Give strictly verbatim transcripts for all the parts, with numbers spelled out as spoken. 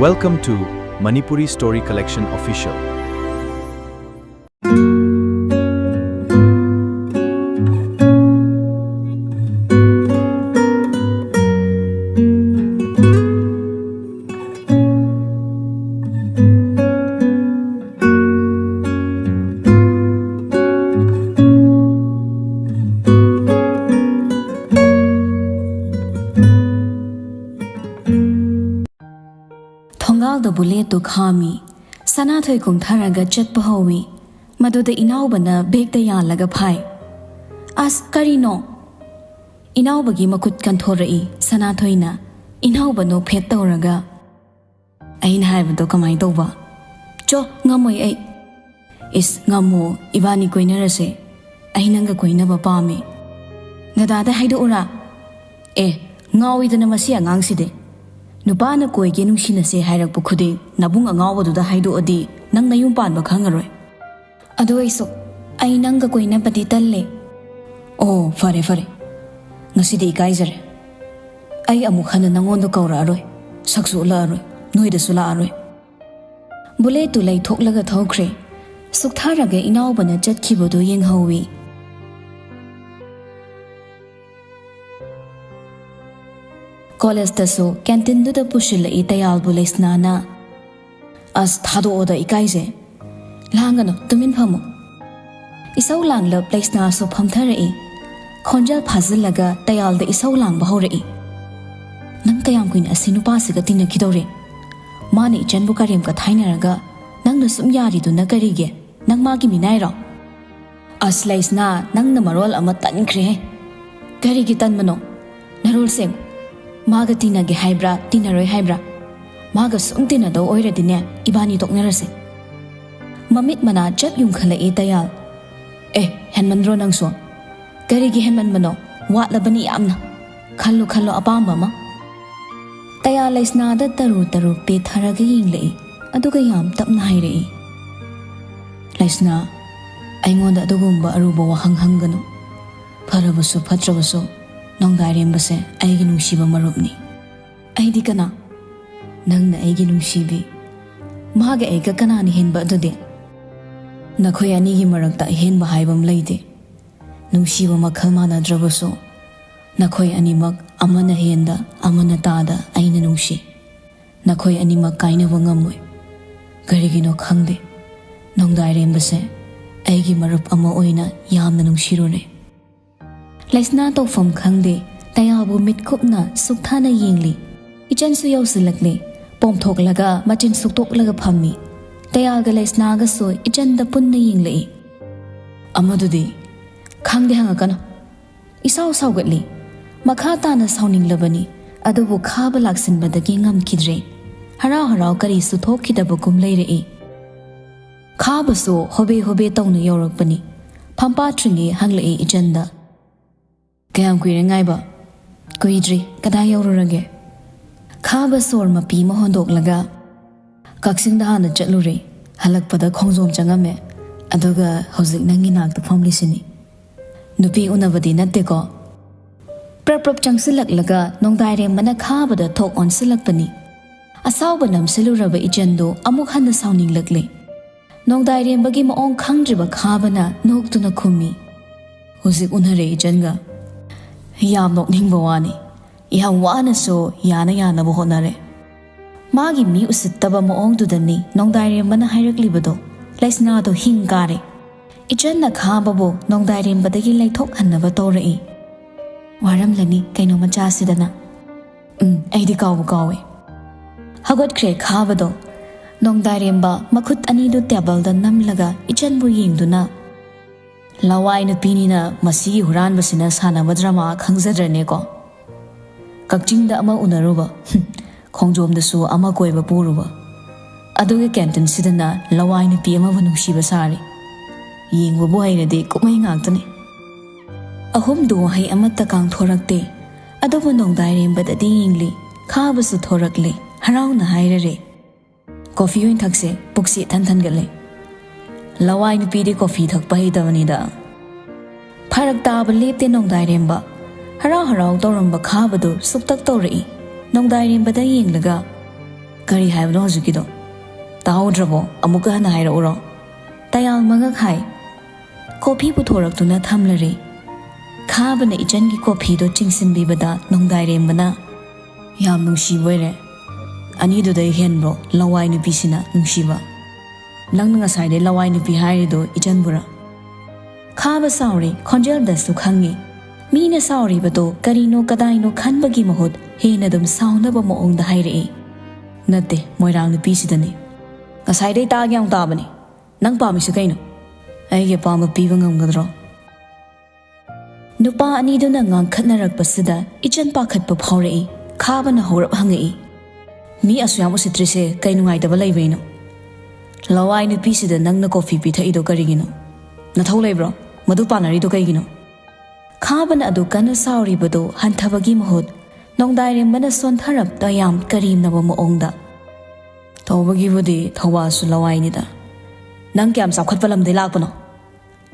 Welcome to Manipuri Story Collection Official. ꯊꯣꯡꯒꯥꯜꯗ ꯕꯨꯂꯦꯠꯇꯨ ꯈꯥꯝꯃꯤ꯫ ꯁꯅꯥꯊꯣꯏ ꯀꯨꯝꯊꯔꯒ ꯆꯠꯄ ꯍꯧꯏ꯫ ꯃꯗꯨꯗ ꯏꯅꯥꯎꯕꯅ ꯕꯦꯛꯇ ꯌꯥꯜꯂꯒ ꯐꯥꯏ꯫ "ꯑꯁ, ꯀꯔꯤꯅꯣ?" ꯏꯅꯥꯎꯕꯒꯤ ꯃꯈꯨꯠ ꯀꯟꯊꯣꯔꯛꯏ ꯁꯅꯥꯊꯣꯏꯅ꯫ ꯏꯅꯥꯎꯕ ꯅꯣꯛꯐꯦꯠ ꯇꯧꯔꯒ, "ꯑꯩꯅ ꯍꯥꯏꯕꯗꯣ ꯀꯃꯥꯏ ꯇꯧꯕ?" "ꯆꯣ, ꯉꯝꯃꯣꯏ ꯑꯩ꯫" "ꯏꯁ, ꯉꯝꯃꯣ, ꯏꯕꯥꯅꯤ ꯀꯣꯏꯅꯔꯁꯦ꯫ ꯑꯩ ꯅꯪꯒ ꯀꯣꯏꯅꯕ ꯄꯥꯝꯃꯦ꯫" "ꯗꯗꯥꯗ ꯍꯥꯏꯗꯣꯛꯎꯔꯥ?" "ꯑꯦ, ꯉꯥꯎꯏꯗꯅ ꯃꯁꯤ ꯑꯉꯥꯡꯁꯤꯗꯤ꯫ ꯅꯨꯄꯥꯅ ꯀꯣꯏꯒꯦ ꯅꯨꯡꯁꯤꯅꯁꯦ ꯍꯥꯏꯔꯛꯄ ꯈꯨꯗꯤꯡ ꯅꯕꯨꯡ ꯑꯉꯥꯎꯕꯗꯨꯗ ꯍꯥꯏꯗꯣꯛꯑꯗꯤ ꯅꯪ ꯅꯌꯨꯝ ꯄꯥꯟꯕ ꯈꯪꯉꯔꯣꯏ꯫" "ꯑꯗꯨ ꯑꯣꯏꯁꯨ ꯑꯩ ꯅꯪꯒ ꯀꯣꯏꯅꯕꯗꯤ ꯇꯜꯂꯦ꯫" "ꯑꯣ, ꯐꯔꯦ, ꯐꯔꯦ꯫ ꯉꯁꯤꯗꯤ ꯏꯀꯥꯏꯖꯔꯦ꯫ ꯑꯩ ꯑꯃꯨꯛ ꯍꯟꯅ ꯅꯪꯉꯣꯟꯗ ꯀꯧꯔꯛꯑꯔꯣꯏ, ꯁꯛꯁꯨ ꯎꯠꯂꯛꯑꯔꯣꯏ, ꯅꯣꯏꯗꯁꯨ ꯂꯥꯛꯑꯔꯣꯏ꯫" ꯕꯨꯂꯦꯠꯇꯨ ꯂꯩꯊꯣꯛꯂꯒ ꯊꯧꯈ꯭ꯔꯦ꯫ ꯁꯨꯛꯊꯥꯔꯒ ꯏꯅꯥꯎꯕꯅ ꯆꯠꯈꯤꯕꯗꯨ ꯌꯦꯡꯍꯧꯏ꯫ ꯀꯣꯂꯦꯖꯇꯁꯨ ꯀꯦꯟꯇꯤꯟꯗꯨꯗ ꯄꯨꯁꯤꯜꯂꯛꯏ ꯇꯌꯥꯜꯕꯨ ꯂꯩꯁꯅꯥꯅ꯫ "ꯑꯁ, ꯊꯥꯗꯣꯛꯑꯣꯗ, ꯏꯀꯥꯏꯖꯩ꯫ ꯂꯥꯡꯒꯅꯨ, ꯇꯨꯃꯤꯟ ꯐꯝꯃꯨ꯫" ꯏꯁꯧ ꯂꯥꯡꯂꯞ ꯂꯩꯁꯅꯥꯁꯨ ꯐꯝꯊꯔꯛꯏ꯫ ꯈꯣꯟꯖꯦꯜ ꯐꯥꯖꯤꯜꯂꯒ ꯇꯌꯥꯜꯗ ꯏꯁꯧ ꯂꯥꯡꯕ ꯍꯧꯔꯛꯏ꯫ "ꯅꯪ ꯀꯌꯥꯝ ꯀꯨꯏꯅ ꯑꯁꯤ ꯅꯨꯄꯥꯁꯤꯒ ꯇꯤꯟꯅꯈꯤꯗꯧꯔꯦ? ꯃꯥꯅ ꯏꯆꯟꯕꯨ ꯀꯔꯦꯝ ꯀꯊꯥꯏꯅꯔꯒ ꯅꯪꯅ ꯁꯨꯝ ꯌꯥꯔꯤꯗꯨꯅ ꯀꯔꯤꯒꯤ? ꯅꯪ ꯃꯥꯒꯤ ꯃꯤꯅꯥꯏꯔꯣ?" "ꯑꯁ ꯂꯩꯁꯅꯥ, ꯅꯪꯅ ꯃꯔꯣꯜ ꯑꯃ ꯇꯟꯈ꯭ꯔꯦꯍꯦ꯫ ꯀꯔꯤꯒꯤ ꯇꯟꯕꯅꯣ? ꯅꯔꯣꯜ ꯁꯦꯡꯉꯨ꯫ ꯃꯥꯒ ꯇꯤꯟꯅꯒꯦ ꯍꯥꯏꯕ꯭ꯔꯥ, ꯇꯤꯟꯅꯔꯣꯏ ꯍꯥꯏꯕ꯭ꯔꯥ? ꯃꯥꯒ ꯁꯨꯝ ꯇꯤꯟꯅꯗꯧ ꯑꯣꯏꯔꯗꯤꯅꯦ, ꯏꯕꯥꯅꯤ ꯇꯣꯛꯅꯔꯁꯦ꯫" ꯃꯃꯤꯠ ꯃꯅꯥ ꯆꯞ ꯌꯨꯡꯈꯠꯂꯛꯏ ꯇꯌꯥꯜ꯫ "ꯑꯦ, ꯍꯦꯟꯃꯟꯗ꯭ꯔꯣ ꯅꯪꯁꯨ? ꯀꯔꯤꯒꯤ ꯍꯦꯟꯃꯟꯕꯅꯣ? ꯋꯥꯠꯂꯕꯅꯤ ꯌꯥꯝꯅ꯫ ꯈꯜꯂꯨ, ꯈꯜꯂꯨ ꯑꯄꯥꯝꯕ ꯑꯃ꯫" ꯇꯌꯥꯜ ꯂꯩꯁꯅꯥꯗ ꯇꯔꯨ ꯇꯔꯨ ꯄꯦꯊꯔꯒ ꯌꯦꯡꯂꯛꯏ, ꯑꯗꯨꯒ ꯌꯥꯝ ꯇꯞꯅ ꯍꯥꯏꯔꯛꯏ, "ꯂꯩꯁꯅꯥ, ꯑꯩꯉꯣꯟꯗ ꯑꯗꯨꯒꯨꯝꯕ ꯑꯔꯨꯕ ꯋꯥꯍꯪ ꯍꯪꯒꯅꯨ꯫ ꯐꯔꯕꯁꯨ ꯐꯠꯇ꯭ꯔꯕꯁꯨ ꯅꯣꯡꯗꯥꯏꯔꯦꯝꯕꯁꯦ ꯑꯩꯒꯤ ꯅꯨꯡꯁꯤꯕ ꯃꯔꯨꯞꯅꯤ꯫" "ꯑꯩꯗꯤ ꯀꯅꯥ?" "ꯅꯪꯅ ꯑꯩꯒꯤ ꯅꯨꯡꯁꯤꯕꯤ, ꯃꯥꯒ ꯑꯩꯒ ꯀꯅꯥꯅ ꯍꯦꯟꯕ ꯑꯗꯨꯗꯤ? ꯅꯈꯣꯏ ꯑꯅꯤꯒꯤ ꯃꯔꯛꯇ ꯑꯍꯦꯟꯕ ꯍꯥꯏꯕ ꯑꯃ ꯂꯩꯇꯦ꯫ ꯅꯨꯡꯁꯤꯕ ꯃꯈꯜ ꯃꯥꯟꯅꯗ꯭ꯔꯕꯁꯨ, ꯅꯈꯣꯏ ꯑꯅꯤꯃꯛ ꯑꯃꯅ ꯍꯦꯟꯗ ꯑꯃꯅ ꯇꯥꯗ ꯑꯩꯅ ꯅꯨꯡꯁꯤ꯫ ꯅꯈꯣꯏ ꯑꯅꯤꯃꯛ ꯀꯥꯏꯅꯕ ꯉꯝꯃꯣꯏ꯫ ꯀꯔꯤꯒꯤꯅꯣ ꯈꯪꯗꯦ, ꯅꯣꯡꯗꯥꯏꯔꯦꯝꯕꯁꯦ ꯑꯩꯒꯤ ꯃꯔꯨꯞ ꯑꯃ ꯑꯣꯏꯅ ꯌꯥꯝꯅ ꯅꯨꯡꯁꯤꯔꯨꯔꯦ"꯫ ꯂꯩꯁꯅꯥ ꯇꯧꯐꯝ ꯈꯪꯗꯦ, ꯇꯌꯥꯕꯨ ꯃꯤꯠ ꯀꯨꯞꯅ ꯁꯨꯛꯊꯥꯅ ꯌꯦꯡꯂꯤ꯫ ꯏꯆꯟꯁꯨ ꯌꯧꯁꯤꯜꯂꯛꯂꯦ꯫ ꯄꯣꯝꯊꯣꯛꯂꯒ ꯃꯆꯤꯟ ꯁꯨꯛꯇꯣꯛꯂꯒ ꯐꯝꯃꯤ꯫ ꯇꯌꯥꯒ ꯂꯩꯁꯅꯥꯒꯁꯨ ꯏꯆꯟꯗ ꯄꯨꯟꯅ ꯌꯦꯡꯂꯛꯏ꯫ ꯑꯃꯗꯨꯗꯤ, "ꯈꯪꯗꯦ, ꯍꯪꯉꯛꯀꯅꯨ"꯫ ꯏꯁꯥꯎ ꯁꯥꯎꯒꯠꯂꯤ꯫ ꯃꯈꯥ ꯇꯥꯅ ꯁꯥꯎꯅꯤꯡꯂꯕꯅꯤ, ꯑꯗꯨꯕꯨ ꯈꯥꯕ ꯂꯥꯛꯁꯤꯟꯕꯗꯒꯤ ꯉꯝꯈꯤꯗ꯭ꯔꯦ꯫ ꯍꯔꯥꯎ ꯍꯔꯥꯎ ꯀꯔꯤꯁꯨ ꯊꯣꯛꯈꯤꯗꯕꯒꯨꯝ ꯂꯩꯔꯛꯏ꯫ ꯈꯥꯕꯁꯨ ꯍꯣꯕꯦ ꯍꯣꯕꯦ ꯇꯧꯅ ꯌꯧꯔꯛꯄꯅꯤ꯫ ꯐꯝꯄꯥꯠꯇ꯭ꯔꯤꯉꯩ ꯍꯪꯂꯛꯏ ꯏꯆꯟꯗ꯫ "ꯀꯌꯥꯝ ꯀꯨꯏꯔꯦ ꯉꯥꯏꯕ?" "ꯀꯨꯏꯗ꯭ꯔꯤ, ꯀꯗꯥꯏ ꯌꯧꯔꯨꯔꯒꯦ?" ꯈꯥꯕ ꯁꯣꯔ ꯃꯄꯤ ꯑꯃ ꯍꯣꯟꯗꯣꯛꯂꯒ, "ꯀꯛꯆꯤꯡꯗ ꯍꯥꯟꯅ ꯆꯠꯂꯨꯔꯦ, ꯍꯜꯂꯛꯄꯗ ꯈꯣꯡꯖꯣꯝ ꯆꯪꯉꯝꯃꯦ, ꯑꯗꯨꯒ ꯍꯧꯖꯤꯛ ꯅꯪꯒꯤ ꯅꯥꯛꯇ ꯐꯝꯂꯤꯁꯤꯅꯤ꯫ ꯅꯨꯄꯤ ꯎꯅꯕꯗꯤ ꯅꯠꯇꯦꯀꯣ?" ꯄ꯭ꯔꯞ ꯄ꯭ꯔꯞ ꯆꯪꯁꯤꯜꯂꯛꯂꯒ ꯅꯣꯡꯗꯥꯏꯔꯦꯝꯕꯅ ꯈꯥꯕꯗ ꯊꯣꯛ ꯑꯣꯟꯁꯤꯜꯂꯛꯄꯅꯤ꯫ ꯑꯁꯥꯎꯕ ꯅꯝꯁꯤꯜꯂꯨꯔꯕ ꯏꯆꯟꯗꯨ ꯑꯃꯨꯛ ꯍꯟꯅ ꯁꯥꯎꯅꯤꯡꯂꯛꯂꯦ꯫ ꯅꯣꯡꯗꯥꯏꯔꯦꯝꯕꯒꯤ ꯃꯑꯣꯡ ꯈꯪꯗ꯭ꯔꯤꯕ ꯈꯥꯕꯅ ꯅꯣꯛꯇꯨꯅ ꯈꯨꯝꯃꯤ꯫ "ꯍꯧꯖꯤꯛ ꯎꯅꯔꯦ ꯏꯆꯟꯒ꯫ ꯌꯥꯝ ꯅꯣꯛꯅꯤꯡꯕ ꯋꯥꯅꯤ꯫ ꯌꯥꯝ ꯋꯥꯅꯁꯨ ꯌꯥꯅ ꯌꯥꯅꯕ ꯍꯣꯠꯅꯔꯦ"꯫ ꯃꯥꯒꯤ ꯃꯤ ꯎꯁꯤꯠꯇꯕ ꯃꯑꯣꯡꯗꯨꯗꯅꯤ ꯅꯣꯡꯗꯥꯏꯔꯦꯝꯕꯅ ꯍꯥꯏꯔꯛꯂꯤꯕꯗꯣ꯫ ꯂꯩꯁꯅꯥꯗꯣ ꯍꯤꯡ ꯀꯥꯔꯦ꯫ ꯏꯆꯟꯅ ꯈꯥꯕꯕꯨ ꯅꯣꯡꯗꯥꯏꯔꯦꯝꯕꯗꯒꯤ ꯂꯩꯊꯣꯛꯍꯟꯅꯕ ꯇꯧꯔꯛꯏ꯫ "ꯋꯥꯔꯝꯂꯅꯤ ꯀꯩꯅꯣ ꯃꯆꯥꯁꯤꯗꯅ"꯫ "ꯎꯝ, ꯑꯩꯗꯤ ꯀꯥꯎꯕꯨ ꯀꯥꯎꯋꯦ"꯫ ꯍꯧꯒꯠꯈ꯭ꯔꯦ ꯈꯥꯕꯗꯣ꯫ ꯅꯣꯡꯗꯥꯏꯔꯦꯝꯕ ꯃꯈꯨꯠ ꯑꯅꯤꯗꯨ ꯇꯦꯕꯜꯗ ꯅꯝꯂꯒ ꯏꯆꯟꯕꯨ ꯌꯦꯡꯗꯨꯅ, "ꯂꯋꯥꯏ ꯅꯨꯄꯤꯅꯤꯅ ꯃꯁꯤꯒꯤ ꯍꯨꯔꯥꯟꯕꯁꯤꯅ ꯁꯥꯟꯅꯕ ꯗ꯭ꯔꯃꯥ ꯈꯪꯖꯗ꯭ꯔꯅꯦꯀꯣ? ꯀꯛꯆꯤꯡꯗ ꯑꯃ ꯎꯅꯔꯨꯕ, ꯍꯨꯝ, ꯈꯣꯡꯖꯣꯝꯗꯁꯨ ꯑꯃ ꯀꯣꯏꯕ ꯄꯨꯔꯨꯕ, ꯑꯗꯨꯒ ꯀꯦꯟꯇꯤꯟꯁꯤꯗꯅ ꯂꯋꯥꯏ ꯅꯨꯄꯤ ꯑꯃꯕꯨ ꯅꯨꯡꯁꯤꯕ ꯁꯥꯔꯤ꯫ ꯌꯦꯡꯕꯕꯨ ꯍꯩꯔꯗꯤ ꯀꯨꯝꯍꯩ ꯉꯥꯛꯇꯅꯤ"꯫ ꯑꯍꯨꯝꯗꯨ ꯋꯥꯍꯩ ꯑꯃꯠꯇ ꯀꯥꯡꯊꯣꯔꯛꯇꯦ꯫ ꯑꯗꯨꯕꯨ ꯅꯣꯡꯗꯥꯏꯔꯦꯝꯕꯗꯗꯤ ꯌꯦꯡꯂꯤ꯫ ꯈꯥꯕꯁꯨ ꯊꯣꯔꯛꯂꯦ꯫ ꯍꯔꯥꯎꯅ ꯍꯥꯏꯔꯔꯦ, "ꯀꯣꯐꯤ ꯑꯣꯏꯅ ꯊꯛꯁꯦ, ꯄꯨꯛꯁꯤ ꯏꯊꯟ ꯊꯟꯒꯠꯂꯦ"꯫ "ꯂꯋꯥꯏ ꯅꯨꯄꯤꯗꯤ ꯀꯣꯐꯤ ꯊꯛꯄ ꯍꯩꯇꯕꯅꯤꯗ"꯫ ꯐꯔꯛ ꯇꯥꯕ ꯂꯦꯞꯇꯦ ꯅꯣꯡꯗꯥꯏꯔꯦꯝꯕ꯫ ꯍꯔꯥꯎ ꯍꯔꯥꯎ ꯇꯧꯔꯝꯕ ꯈꯥꯕꯗꯨ ꯁꯨꯛꯇꯛ ꯇꯧꯔꯛꯏ꯫ ꯅꯣꯡꯗꯥꯏꯔꯦꯝꯕꯗ ꯌꯦꯡꯂꯒ, ꯀꯔꯤ ꯍꯥꯏꯕꯅꯣ ꯍꯧꯖꯤꯛꯀꯤꯗꯣ? ꯇꯥꯍꯧꯗ꯭ꯔꯕꯣ? ꯑꯃꯨꯛꯀ ꯍꯟꯅ ꯍꯥꯏꯔꯛꯎꯔꯣ?" ꯇꯌꯥꯜ ꯃꯉꯛ ꯍꯥꯏ꯫ ꯀꯣꯐꯤ ꯄꯨꯊꯣꯔꯛꯇꯨꯅ ꯊꯝꯂꯔꯦ꯫ ꯈꯥꯕꯅ ꯏꯆꯟꯒꯤ ꯀꯣꯐꯤꯗꯣ ꯆꯤꯡꯁꯤꯟꯕꯤꯕꯗ ꯅꯣꯡꯗꯥꯏꯔꯦꯝꯕꯅ, "ꯌꯥꯝ ꯅꯨꯡꯁꯤꯕ ꯑꯣꯏꯔꯦ꯫ ꯑꯅꯤꯗꯨꯗꯩ ꯍꯦꯟꯕ꯭ꯔꯣ ꯂꯋꯥꯏ ꯅꯨꯄꯤꯁꯤꯅ ꯅꯨꯡꯁꯤꯕ? ꯅꯪꯅ ꯉꯁꯥꯏꯗꯩ ꯂꯋꯥꯏ ꯅꯨꯄꯤ ꯍꯥꯏꯔꯤꯗꯣ ꯏꯆꯟꯕꯨꯔꯥ?" ꯈꯥꯕ ꯁꯥꯎꯔꯤ, ꯈꯣꯟꯖꯦꯜꯗꯁꯨ ꯈꯪꯉꯤ꯫ ꯃꯤꯅ ꯁꯥꯎꯔꯤꯕꯗꯣ ꯀꯔꯤꯅꯣ ꯀꯗꯥꯏꯅꯣ ꯈꯟꯕꯒꯤ ꯃꯍꯨꯠ ꯍꯦꯟꯅ ꯑꯗꯨꯝ ꯁꯥꯎꯅꯕ ꯃꯑꯣꯡꯗ ꯍꯥꯏꯔꯛꯏ꯫ "ꯅꯠꯇꯦ, ꯃꯣꯏꯔꯥꯡ ꯅꯨꯄꯤꯁꯤꯗꯅꯤ꯫ ꯉꯁꯥꯏꯗꯩ ꯇꯥꯒꯦ ꯌꯥꯝ ꯇꯥꯕꯅꯤ꯫ ꯅꯪ ꯄꯥꯝꯃꯤꯁꯤ ꯀꯩꯅꯣ? ꯑꯩꯒꯤ ꯑꯄꯥꯝꯕ ꯄꯤꯕ ꯉꯝꯒꯗ꯭ꯔꯣ?" ꯅꯨꯄꯥ ꯑꯅꯤꯗꯨꯅ ꯉꯥꯡꯈꯠꯅꯔꯛꯄꯁꯤꯗ ꯏꯆꯟ ꯄꯥꯈꯠꯄ ꯐꯥꯎꯔꯛꯏ꯫ ꯈꯥꯕꯅ ꯍꯧꯔꯞ ꯍꯪꯉꯛꯏ, "ꯃꯤ ꯑꯁꯨꯌꯥꯝ ꯎꯁꯤꯠꯇ꯭ꯔꯤꯁꯦ ꯀꯩ ꯅꯨꯡꯉꯥꯏꯇꯕ ꯂꯩꯕꯩꯅꯣ? ꯂꯋꯥꯏ ꯅꯨꯄꯤꯁꯤꯗ ꯅꯪꯅ ꯀꯣꯐꯤ ꯄꯤꯊꯛꯏꯗꯣ ꯀꯔꯤꯒꯤꯅꯣ? ꯅꯊꯧ ꯂꯩꯕ꯭ꯔꯣ? ꯃꯗꯨ ꯄꯥꯟꯅꯔꯤꯗꯣ ꯀꯩꯒꯤꯅꯣ?" ꯈꯥꯕꯅ ꯑꯗꯨ ꯀꯟꯅ ꯁꯥꯎꯔꯤꯕꯗꯣ ꯍꯟꯊꯕꯒꯤ ꯃꯍꯨꯠ ꯅꯣꯡꯗꯥꯏꯔꯦꯝꯕꯅ ꯁꯣꯟꯊꯔꯞꯇ ꯌꯥꯝ ꯀꯔꯦꯝꯅꯕ ꯃꯑꯣꯡꯗ, "ꯇꯧꯕꯒꯤꯕꯨꯗꯤ ꯊꯧꯕꯥꯜꯁꯨ ꯂꯋꯥꯏꯅꯤꯗ꯫ ꯅꯪ ꯀꯌꯥꯝ ꯆꯥꯎꯈꯠꯄ ꯂꯝꯗꯩ ꯂꯥꯛꯄꯅꯣ?"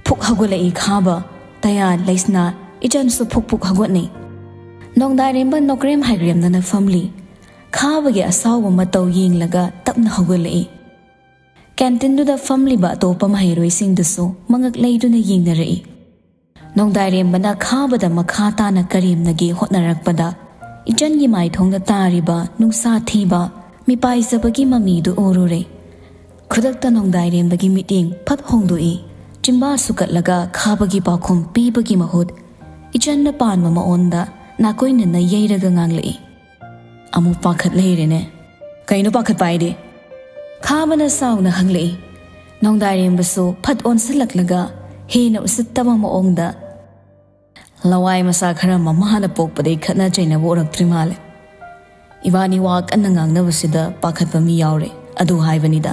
ꯐꯨꯛ ꯍꯧꯒꯠꯂꯛꯏ ꯈꯥꯕ꯫ ꯇꯌꯥꯜ, ꯂꯩꯁꯅꯥ, ꯏꯆꯟꯁꯨ ꯐꯨꯛ ꯐꯨꯛ ꯍꯧꯒꯠꯅꯩ꯫ ꯅꯣꯡꯗꯥꯏꯔꯦꯝꯕ ꯅꯣꯀ꯭ꯔꯦꯝ ꯍꯥꯏꯒ꯭ꯔꯦꯝꯗꯅ ꯐꯝꯂꯤ꯫ ꯈꯥꯕꯒꯤ ꯑꯁꯥꯎꯕ ꯃꯇꯧ ꯌꯦꯡꯂꯒ ꯇꯞꯅ ꯍꯧꯒꯠꯂꯛꯏ꯫ ꯀꯦꯟꯇꯤꯟꯗꯨꯗ ꯐꯝꯂꯤꯕ ꯑꯇꯣꯞꯄ ꯃꯍꯩꯔꯣꯏꯁꯤꯡꯗꯨꯁꯨ ꯃꯉꯛ ꯂꯩꯗꯨꯅ ꯌꯦꯡꯅꯔꯛꯏ꯫ ꯅꯣꯡꯗꯥꯏꯔꯦꯝꯕꯅ ꯈꯥꯕꯗ ꯃꯈꯥ ꯇꯥꯅ ꯀꯔꯦꯝꯅꯒꯦ ꯍꯣꯠꯅꯔꯛꯄꯗ, ꯏꯆꯟꯒꯤ ꯃꯥꯏꯊꯣꯡꯗ ꯇꯥꯔꯤꯕ ꯅꯨꯡꯁꯥ ꯊꯤꯕ, ꯃꯤꯄꯥꯏꯖꯕꯒꯤ ꯃꯃꯤꯗꯨ ꯎꯔꯨꯔꯦ꯫ ꯈꯨꯗꯛꯇ ꯅꯣꯡꯗꯥꯏꯔꯦꯝꯕꯒꯤ ꯃꯤꯠꯌꯦꯡ ꯐꯠ ꯍꯣꯡꯗꯣꯛꯏ꯫ ꯆꯤꯝꯕꯥꯜ ꯁꯨꯀꯠꯂꯒ ꯈꯥꯕꯒꯤ ꯄꯥꯎꯈꯨꯝ ꯄꯤꯕꯒꯤ ꯃꯍꯨꯠ, ꯏꯆꯟꯅ ꯄꯥꯟꯕ ꯃꯑꯣꯡꯗ ꯅꯥꯀꯣꯏꯅꯅ ꯌꯩꯔꯒ ꯉꯥꯡꯂꯛꯏ꯫ "ꯑꯃꯨꯛ ꯄꯥꯈꯠ ꯂꯩꯔꯦꯅꯦ꯫ ꯀꯩꯅꯣ ꯄꯥꯈꯠꯄ ꯍꯥꯏꯗꯤ?" ꯈꯥꯕꯅ ꯁꯥꯎꯅ ꯍꯪꯂꯛꯏ꯫ ꯅꯣꯡꯗꯥꯏꯔꯦꯝꯕꯁꯨ ꯐꯠ ꯑꯣꯟꯁꯤꯜꯂꯛꯂꯒ ꯍꯦꯟꯅ ꯎꯁꯤꯠꯇꯕ ꯃꯑꯣꯡꯗ, "ꯂꯋꯥꯏ ꯃꯆꯥ ꯈꯔ ꯃꯃꯥꯅ ꯄꯣꯛꯄꯗꯩ ꯈꯠꯅ ꯆꯩꯅꯕ ꯎꯔꯛꯇ꯭ꯔꯤ ꯃꯥꯜꯂꯦ꯫ ꯏꯕꯥꯅꯤ ꯋꯥ ꯀꯟꯅ ꯉꯥꯡꯅꯕꯁꯤꯗ ꯄꯥꯈꯠꯄ ꯃꯤ ꯌꯥꯎꯔꯦ, ꯑꯗꯨ ꯍꯥꯏꯕꯅꯤꯗ꯫"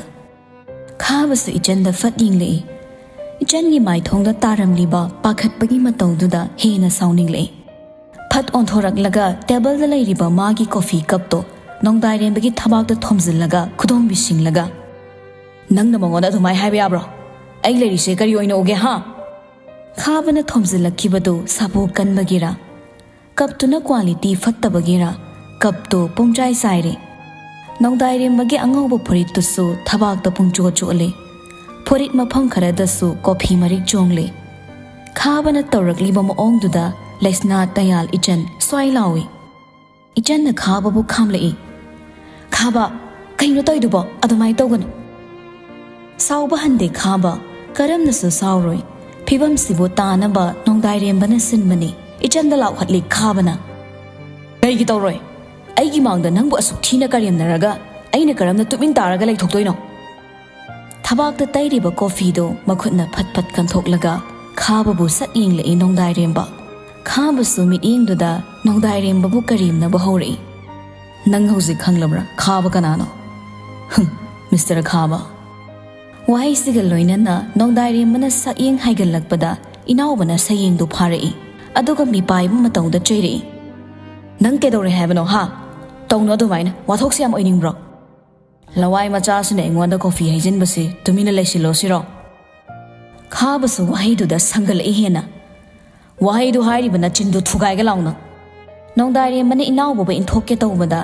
ꯈꯥꯕꯁꯨ ꯏꯆꯟꯗ ꯐꯠ ꯌꯦꯡꯂꯛꯏ꯫ ꯏꯆꯟꯒꯤ ꯃꯥꯏꯊꯣꯡꯗ ꯇꯥꯔꯝꯂꯤꯕ ꯄꯥꯈꯠꯄꯒꯤ ꯃꯇꯧꯗꯨꯗ ꯍꯦꯟꯅ ꯁꯥꯎꯅꯤꯡꯂꯛꯏ꯫ ꯐꯠ ꯑꯣꯟꯊꯣꯔꯛꯂꯒ ꯇꯦꯕꯜꯗ ꯂꯩꯔꯤꯕ ꯃꯥꯒꯤ ꯀꯣꯐꯤ ꯀꯞꯇꯣ ꯅꯣꯡꯗꯥꯏꯔꯦꯝꯕꯒꯤ ꯊꯕꯥꯛꯇ ꯊꯣꯝꯖꯤꯜꯂꯒ ꯈꯨꯗꯣꯝꯕꯤ ꯁꯤꯡꯂꯒ, "ꯅꯪꯅ ꯃꯉꯣꯟꯗ ꯑꯗꯨꯃꯥꯏ ꯍꯥꯏꯕ ꯌꯥꯕ꯭ꯔꯣ? ꯑꯩ ꯂꯩꯔꯤꯁꯦ ꯀꯔꯤ ꯑꯣꯏꯅ ꯎꯒꯦ, ꯍꯥ?" ꯈꯥꯕꯅ ꯊꯣꯝꯖꯤꯜꯂꯛꯈꯤꯕꯗꯨ ꯁꯥꯐꯨ ꯀꯟꯕꯒꯤꯔꯥ, ꯀꯞꯇꯨꯅ ꯀ꯭ꯋꯥꯂꯤꯇꯤ ꯐꯠꯇꯕꯒꯤꯔꯥ, ꯀꯞꯇꯨ ꯄꯨꯡꯆꯥꯏ ꯆꯥꯏꯔꯦ꯫ ꯅꯣꯡꯗꯥꯏꯔꯦꯝꯕꯒꯤ ꯑꯉꯧꯕ ꯐꯨꯔꯤꯠꯇꯨꯁꯨ ꯊꯕꯥꯛꯇ ꯄꯨꯡꯆꯣꯠ ꯆꯣꯠꯂꯤ꯫ ꯐꯨꯔꯤꯠ ꯃꯐꯝ ꯈꯔꯗꯁꯨ ꯀꯣꯐꯤ ꯃꯔꯤꯛ ꯆꯣꯡꯂꯤ꯫ ꯈꯥꯕꯅ ꯇꯧꯔꯛꯂꯤꯕ ꯃꯑꯣꯡꯗꯨꯗ ꯂꯩꯁꯅꯥ ꯇꯌꯥꯜ ꯏꯆꯟ ꯁ꯭ꯋꯥꯏ ꯂꯥꯎꯏ꯫ ꯏꯆꯟꯅ ꯈꯥꯕꯕꯨ ꯈꯥꯝꯂꯛꯏ꯫ "ꯈꯥꯕ, ꯀꯩꯅꯣ ꯇꯧꯔꯤꯗꯨꯕꯣ? ꯑꯗꯨꯃꯥꯏꯅ ꯇꯧꯒꯅꯨ꯫" ꯁꯥꯎꯕ ꯍꯟꯗꯦ ꯈꯥꯕ, ꯀꯔꯝꯅꯁꯨ ꯁꯥꯎꯔꯣꯏ꯫ ꯐꯤꯕꯝꯁꯤꯕꯨ ꯇꯥꯅꯕ ꯅꯣꯡꯗꯥꯏꯔꯦꯝꯕꯅ ꯁꯤꯟꯕꯅꯤ꯫ ꯏꯆꯟꯗ ꯂꯥꯎꯍꯠꯂꯤ ꯈꯥꯕꯅ꯫ "ꯀꯩꯒꯤ ꯇꯧꯔꯣꯏ? ꯑꯩꯒꯤ ꯃꯥꯡꯗ ꯅꯪꯕꯨ ꯑꯁꯨꯛ ꯊꯤꯅ ꯀꯔꯦꯝꯅꯔꯒ ꯑꯩꯅ ꯀꯔꯝꯅ ꯇꯨꯃꯤꯟ ꯇꯥꯔꯒ ꯂꯩꯊꯣꯛꯇꯣꯏꯅꯣ?" ꯊꯕꯥꯛꯇ ꯇꯩꯔꯤꯕ ꯀꯣꯐꯤꯗꯨ ꯃꯈꯨꯠꯅ ꯐꯠ ꯐꯠ ꯀꯟꯊꯣꯛꯂꯒ ꯈꯥꯕꯕꯨ ꯁꯠ ꯌꯦꯡꯂꯛꯏ ꯅꯣꯡꯗꯥꯏꯔꯦꯝꯕ꯫ ꯈꯥꯕꯁꯨ ꯃꯤꯠꯌꯦꯡꯗꯨꯗ ꯅꯣꯡꯗꯥꯏꯔꯦꯝꯕꯕꯨ ꯀꯔꯦꯝꯅꯕ ꯍꯧꯔꯛꯏ꯫ "ꯅꯪ ꯍꯧꯖꯤꯛ ꯈꯪꯂꯕ꯭ꯔꯥ ꯈꯥꯕ ꯀꯅꯥꯅꯣ? ꯍꯨꯝ, ꯃꯤꯁꯇꯔ ꯈꯥꯕ꯫" ꯋꯥꯍꯩꯁꯤꯒ ꯂꯣꯏꯅꯅ ꯅꯣꯡꯗꯥꯏꯔꯦꯝꯕꯅ ꯁꯛꯌꯦꯡ ꯍꯥꯏꯒꯠꯂꯛꯄꯗ ꯏꯅꯥꯎꯕꯅ ꯁꯌꯦꯡꯗꯨ ꯐꯥꯔꯛꯏ꯫ ꯑꯗꯨꯒ ꯃꯤꯄꯥꯏꯕ ꯃꯇꯧꯗ ꯆꯩꯔꯛꯏ꯫ "ꯅꯪ ꯀꯩꯗꯧꯔꯦ ꯍꯥꯏꯕꯅꯣ, ꯍꯥ? ꯇꯧꯅꯨ ꯑꯗꯨꯃꯥꯏꯅ꯫ ꯋꯥꯊꯣꯛꯁꯤ ꯌꯥꯝ ꯑꯣꯏꯅꯤꯡꯕ꯭ꯔꯣ? ꯂꯋꯥꯏ ꯃꯆꯥꯁꯤꯅ ꯑꯩꯉꯣꯟꯗ ꯀꯣꯐꯤ ꯍꯩꯖꯤꯟꯕꯁꯤ ꯇꯨꯃꯤꯟꯅ ꯂꯩꯁꯤꯜꯂꯣ ꯁꯤꯔꯣ?" ꯈꯥꯕꯁꯨ ꯋꯥꯍꯩꯗꯨꯗ ꯁꯪꯒꯠꯂꯛꯏ ꯍꯦꯟꯅ꯫ "ꯋꯥꯍꯩꯗꯨ ꯍꯥꯏꯔꯤꯕ ꯅꯆꯤꯟꯗꯨ ꯊꯨꯒꯥꯏꯒꯦ ꯂꯥꯎꯅ!" ꯅꯣꯡꯗꯥꯏꯔꯦꯝꯕꯅ ꯏꯅꯥꯎꯕꯕꯨ ꯏꯟꯊꯣꯛꯀꯦ ꯇꯧꯕꯗ,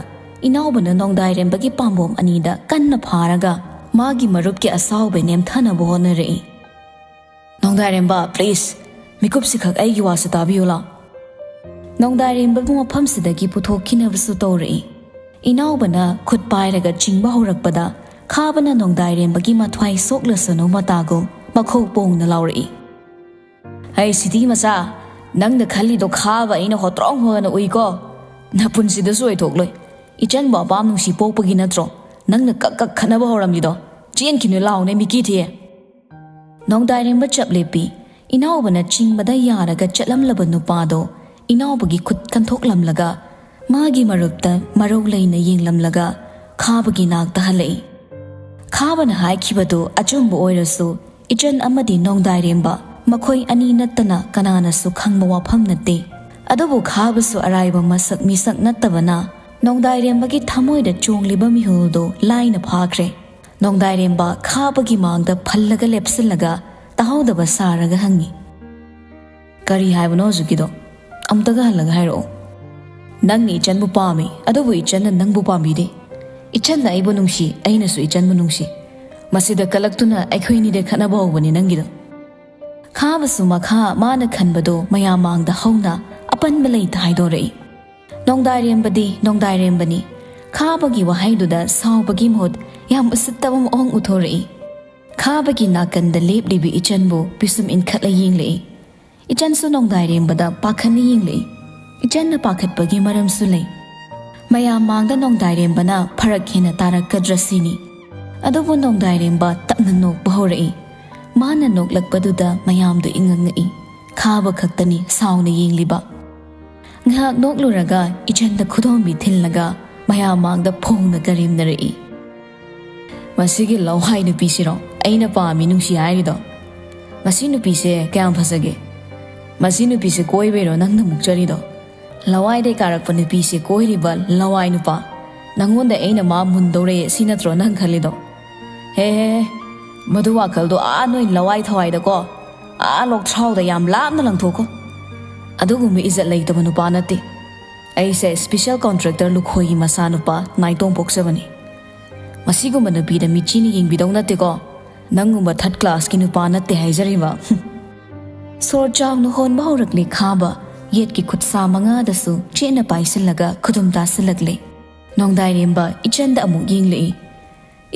ꯏꯅꯥꯎꯕꯅ ꯅꯣꯡꯗꯥꯏꯔꯦꯝꯕꯒꯤ ꯄꯥꯝꯕꯣꯝ ꯑꯅꯤꯗ ꯀꯟꯅ ꯐꯥꯔꯒ ꯃꯥꯒꯤ ꯃꯔꯨꯞꯀꯤ ꯑꯁꯥꯎꯕ ꯅꯦꯝꯊꯅꯕ ꯍꯣꯠꯅꯔꯛꯏ꯫ "ꯅꯣꯡꯗꯥꯏꯔꯦꯝꯕ, please, ꯃꯤꯀꯨꯞꯁꯤ ꯈꯛ ꯑꯩꯒꯤ ꯋꯥꯁꯨ ꯇꯥꯕꯤꯌꯨ ꯂꯥꯎ꯫" ꯅꯣꯡꯗꯥꯏꯔꯦꯝꯕꯕꯨ ꯃꯐꯝꯁꯤꯗꯒꯤ ꯄꯨꯊꯣꯛꯈꯤꯅꯕꯁꯨ ꯇꯧꯔꯛꯏ꯫ ꯏꯅꯥꯎꯕꯅ ꯈꯨꯠ ꯄꯥꯏꯔꯒ ꯆꯤꯡꯕ ꯍꯧꯔꯛꯄꯗ, ꯈꯥꯕꯅ ꯅꯣꯡꯗꯥꯏꯔꯦꯝꯕꯒꯤ ꯃꯊ꯭ꯋꯥꯏ ꯁꯣꯛꯂꯁꯅꯨ ꯃꯇꯥꯒꯨꯝ ꯃꯈꯣꯛ ꯄꯣꯡꯅ ꯂꯥꯎꯔꯛꯏ꯫ "ꯍꯩ, ꯁꯤꯇꯤ ꯃꯆꯥ, ꯅꯪꯅ ꯈꯜꯂꯤꯗꯣ ꯈꯥꯕ ꯑꯩꯅ ꯍꯣꯇ꯭ꯔꯣꯡ ꯍꯣꯅ ꯎꯏꯀꯣ꯫ ꯅꯄꯨꯟꯁꯤꯗꯁꯨ ꯑꯣꯏꯊꯣꯛꯂꯣꯏ꯫ ꯏꯆꯟꯕꯨ ꯑꯄꯥꯝ ꯅꯨꯡꯁꯤ ꯄꯣꯛꯄꯒꯤ ꯅꯠꯇ꯭ꯔꯣ ꯅꯪꯅ ꯀꯛ ꯀꯛ ꯈꯠꯅꯕ ꯍꯧꯔꯝꯂꯤꯗꯣ? ꯆꯦꯟꯈꯤꯅꯨ ꯂꯥꯎꯅꯦ, ꯃꯤꯀꯤ ꯊꯤ꯫" ꯅꯣꯡꯗꯥꯏꯔꯦꯝꯕ ꯆꯞ ꯂꯦꯞꯄꯤ꯫ ꯏꯅꯥꯎꯕꯅ ꯆꯤꯡꯕꯗ ꯌꯥꯔꯒ ꯆꯠꯂꯝꯂꯕ ꯅꯨꯄꯥꯗꯣ ꯏꯅꯥꯎꯕꯒꯤ ꯈꯨꯠ ꯀꯟꯊꯣꯛꯂꯝꯂꯒ, ꯃꯥꯒꯤ ꯃꯔꯨꯞꯇ ꯃꯔꯧ ꯂꯩꯅ ꯌꯦꯡꯂꯝꯂꯒ ꯈꯥꯕꯒꯤ ꯅꯥꯛꯇ ꯍꯜꯂꯛꯏ꯫ ꯈꯥꯕꯅ ꯍꯥꯏꯈꯤꯕꯗꯨ ꯑꯆꯨꯝꯕ ꯑꯣꯏꯔꯁꯨ, ꯏꯆꯟ ꯑꯃꯗꯤ ꯅꯣꯡꯗꯥꯏꯔꯦꯝꯕ ꯃꯈꯣꯏ ꯑꯅꯤ ꯅꯠꯇꯅ ꯀꯅꯥꯅꯁꯨ ꯈꯪꯕ ꯋꯥꯐꯝ ꯅꯠꯇꯦ꯫ ꯑꯗꯨꯕꯨ ꯈꯥꯕꯁꯨ ꯑꯔꯥꯏꯕ ꯃꯁꯛ ꯃꯤꯁꯛ ꯅꯠꯇꯕꯅ, ꯅꯣꯡꯗꯥꯏꯔꯦꯝꯕꯒꯤ ꯊꯃꯣꯏꯗ ꯆꯣꯡꯂꯤꯕ ꯃꯤꯍꯨꯜꯗꯨ ꯂꯥꯏꯅ ꯐꯥꯈ꯭ꯔꯦ꯫ ꯅꯣꯡꯗꯥꯏꯔꯦꯝꯕ ꯈꯥꯕꯒꯤ ꯃꯥꯡꯗ ꯐꯜꯂꯒ ꯂꯦꯞꯁꯤꯜꯂꯒ ꯇꯥꯍꯧꯗꯕ ꯁꯥꯔꯒ ꯍꯪꯉꯤ꯫ "ꯀꯔꯤ ꯍꯥꯏꯕꯅꯣ ꯍꯧꯖꯤꯛꯀꯤꯗꯣ? ꯑꯃꯨꯛꯇꯒ ꯍꯜꯂꯒ ꯍꯥꯏꯔꯛꯑꯣ꯫" "ꯅꯪꯅ ꯏꯆꯟꯕꯨ ꯄꯥꯝꯃꯤ, ꯑꯗꯨꯕꯨ ꯏꯆꯟꯅ ꯅꯪꯕꯨ ꯄꯥꯝꯕꯤꯗꯦ꯫" "ꯏꯆꯟꯅ ꯑꯩꯕꯨ ꯅꯨꯡꯁꯤ, ꯑꯩꯅꯁꯨ ꯏꯆꯟꯕꯨ ꯅꯨꯡꯁꯤ꯫ ꯃꯁꯤꯗ ꯀꯂꯛꯇꯨꯅ ꯑꯩꯈꯣꯏ ꯑꯅꯤꯗ ꯈꯠꯅꯕ ꯍꯧꯕꯅꯤ ꯅꯪꯒꯤꯗꯣ"꯫ ꯈꯥꯕꯁꯨ ꯃꯈꯥ ꯃꯥꯅ ꯈꯟꯕꯗꯣ ꯃꯌꯥꯝ ꯃꯥꯡꯗ ꯍꯧꯅ ꯑꯄꯟꯕ ꯂꯩꯇ ꯍꯥꯏꯗꯣꯔꯛꯏ꯫ ꯅꯣꯡꯗꯥꯏꯔꯦꯝꯕꯗꯤ ꯅꯣꯡꯗꯥꯏꯔꯦꯝꯕꯅꯤ꯫ ꯈꯥꯕꯒꯤ ꯋꯥꯍꯩꯗꯨꯗ ꯁꯥꯎꯕꯒꯤ ꯃꯍꯨꯠ ꯌꯥꯝ ꯎꯁꯤꯠꯇꯕ ꯃꯑꯣꯡ ꯎꯊꯣꯔꯛꯏ꯫ ꯈꯥꯕꯒꯤ ꯅꯥꯀꯟꯗ ꯂꯦꯞꯂꯤꯕꯤ ꯏꯆꯟꯕꯨ ꯄꯤꯁꯨꯝ ꯏꯟꯈꯠꯂ ꯌꯦꯡꯂꯛꯏ꯫ ꯏꯆꯟꯁꯨ ꯅꯣꯡꯗꯥꯏꯔꯦꯝꯕꯗ ꯄꯥꯈꯠꯅ ꯌꯦꯡꯂꯛꯏ꯫ ꯏꯆꯟꯅ ꯄꯥꯈꯠꯄꯒꯤ ꯃꯔꯝꯁꯨ ꯂꯩ꯫ ꯃꯌꯥꯝ ꯃꯥꯡꯗ ꯅꯣꯡꯗꯥꯏꯔꯦꯝꯕꯅ ꯐꯔꯛ ꯍꯦꯟꯅ ꯇꯥꯔꯛꯀꯗ꯭ꯔꯥ ꯁꯤꯅꯤ꯫ ꯑꯗꯨꯕꯨ ꯅꯣꯡꯗꯥꯏꯔꯦꯝꯕ ꯇꯞꯅ ꯅꯣꯛꯄ ꯍꯧꯔꯛꯏ꯫ ꯃꯥꯅ ꯅꯣꯛꯂꯛꯄꯗꯨꯗ ꯃꯌꯥꯝꯗꯨ ꯏꯉꯛ ꯉꯛꯏ꯫ ꯈꯥꯕ ꯈꯛꯇꯅꯤ ꯁꯥꯎꯅ ꯌꯦꯡꯂꯤꯕ꯫ ꯉꯥꯏꯍꯥꯛ ꯅꯣꯛꯂꯨꯔꯒ ꯏꯆꯟꯗ ꯈꯨꯗꯣꯝꯕꯤ ꯊꯤꯜꯂꯒ ꯃꯌꯥꯝ ꯃꯥꯡꯗ ꯐꯣꯡꯅ ꯀꯔꯦꯝꯅꯔꯛꯏ꯫ "ꯃꯁꯤꯒꯤ ꯂꯋꯥꯏ ꯅꯨꯄꯤꯁꯤꯔꯣ ꯑꯩꯅ ꯄꯥꯝꯃꯤ ꯅꯨꯡꯁꯤ ꯍꯥꯏꯔꯤꯗꯣ? ꯃꯁꯤ ꯅꯨꯄꯤꯁꯦ ꯀꯌꯥꯝ ꯐꯖꯒꯦ? ꯃꯁꯤ ꯅꯨꯄꯤꯁꯦ ꯀꯣꯏꯕꯩꯔꯣ ꯅꯪꯅ ꯃꯨꯛꯆꯔꯤꯗꯣ? ꯂꯋꯥꯏꯗꯩ ꯀꯥꯔꯛꯄ ꯅꯨꯄꯤꯁꯦ ꯀꯣꯏꯔꯤꯕ ꯂꯋꯥꯏ ꯅꯨꯄꯥ꯫ ꯅꯪꯉꯣꯟꯗ ꯑꯩꯅ ꯃꯥ ꯃꯨꯟꯗꯧꯔꯦ ꯁꯤ ꯅꯠꯇ꯭ꯔꯣ ꯅꯪ ꯈꯜꯂꯤꯗꯣ? ꯍꯦ ꯍꯦ ꯍꯦ, ꯃꯗꯨ ꯋꯥꯈꯜꯗꯣ ꯑꯥ ꯅꯣꯏ ꯂꯋꯥꯏ ꯊꯋꯥꯏꯗꯀꯣ, ꯑꯥ ꯂꯣꯛꯊ꯭ꯔꯥꯎꯗ ꯌꯥꯝ ꯂꯥꯞꯅ ꯂꯪꯊꯣꯛꯈꯣ꯫ ꯑꯗꯨꯒꯨꯝꯕ ꯏꯖꯠ ꯂꯩꯇꯕ ꯅꯨꯄꯥ ꯅꯠꯇꯦ꯫ ꯑꯩꯁꯦ special contractor ꯂꯨꯈꯣꯏꯒꯤ ꯃꯆꯥꯅꯨꯄꯥ ꯅꯥꯏꯇꯣꯝ ꯄꯣꯛꯆꯕꯅꯤ꯫ ꯃꯁꯤꯒꯨꯝꯕ ꯅꯨꯄꯤꯗ ꯃꯤꯠꯆꯤꯅ ꯌꯦꯡꯕꯤꯗꯧ ꯅꯠꯇꯦꯀꯣ꯫ ꯅꯪꯒꯨꯝꯕ third class ꯀꯤ ꯅꯨꯄꯥ ꯅꯠꯇꯦ ꯍꯥꯏꯖꯔꯤꯕ"꯫ ꯁꯣꯔ ꯆꯥꯎꯅ ꯍꯣꯟꯕ ꯍꯧꯔꯛꯂꯦ ꯈꯥꯕ꯫ ꯌꯦꯠꯀꯤ ꯈꯨꯠꯁꯥ ꯃꯉꯥꯗꯁꯨ ꯆꯦꯠꯅ ꯄꯥꯏꯁꯤꯜꯂꯒ ꯈꯨꯗꯨꯝ ꯇꯥꯁꯤꯜꯂꯛꯂꯦ꯫ ꯅꯣꯡꯗꯥꯏꯔꯦꯝꯕ ꯏꯆꯟꯗ ꯑꯃꯨꯛ ꯌꯦꯡꯂꯛꯏ꯫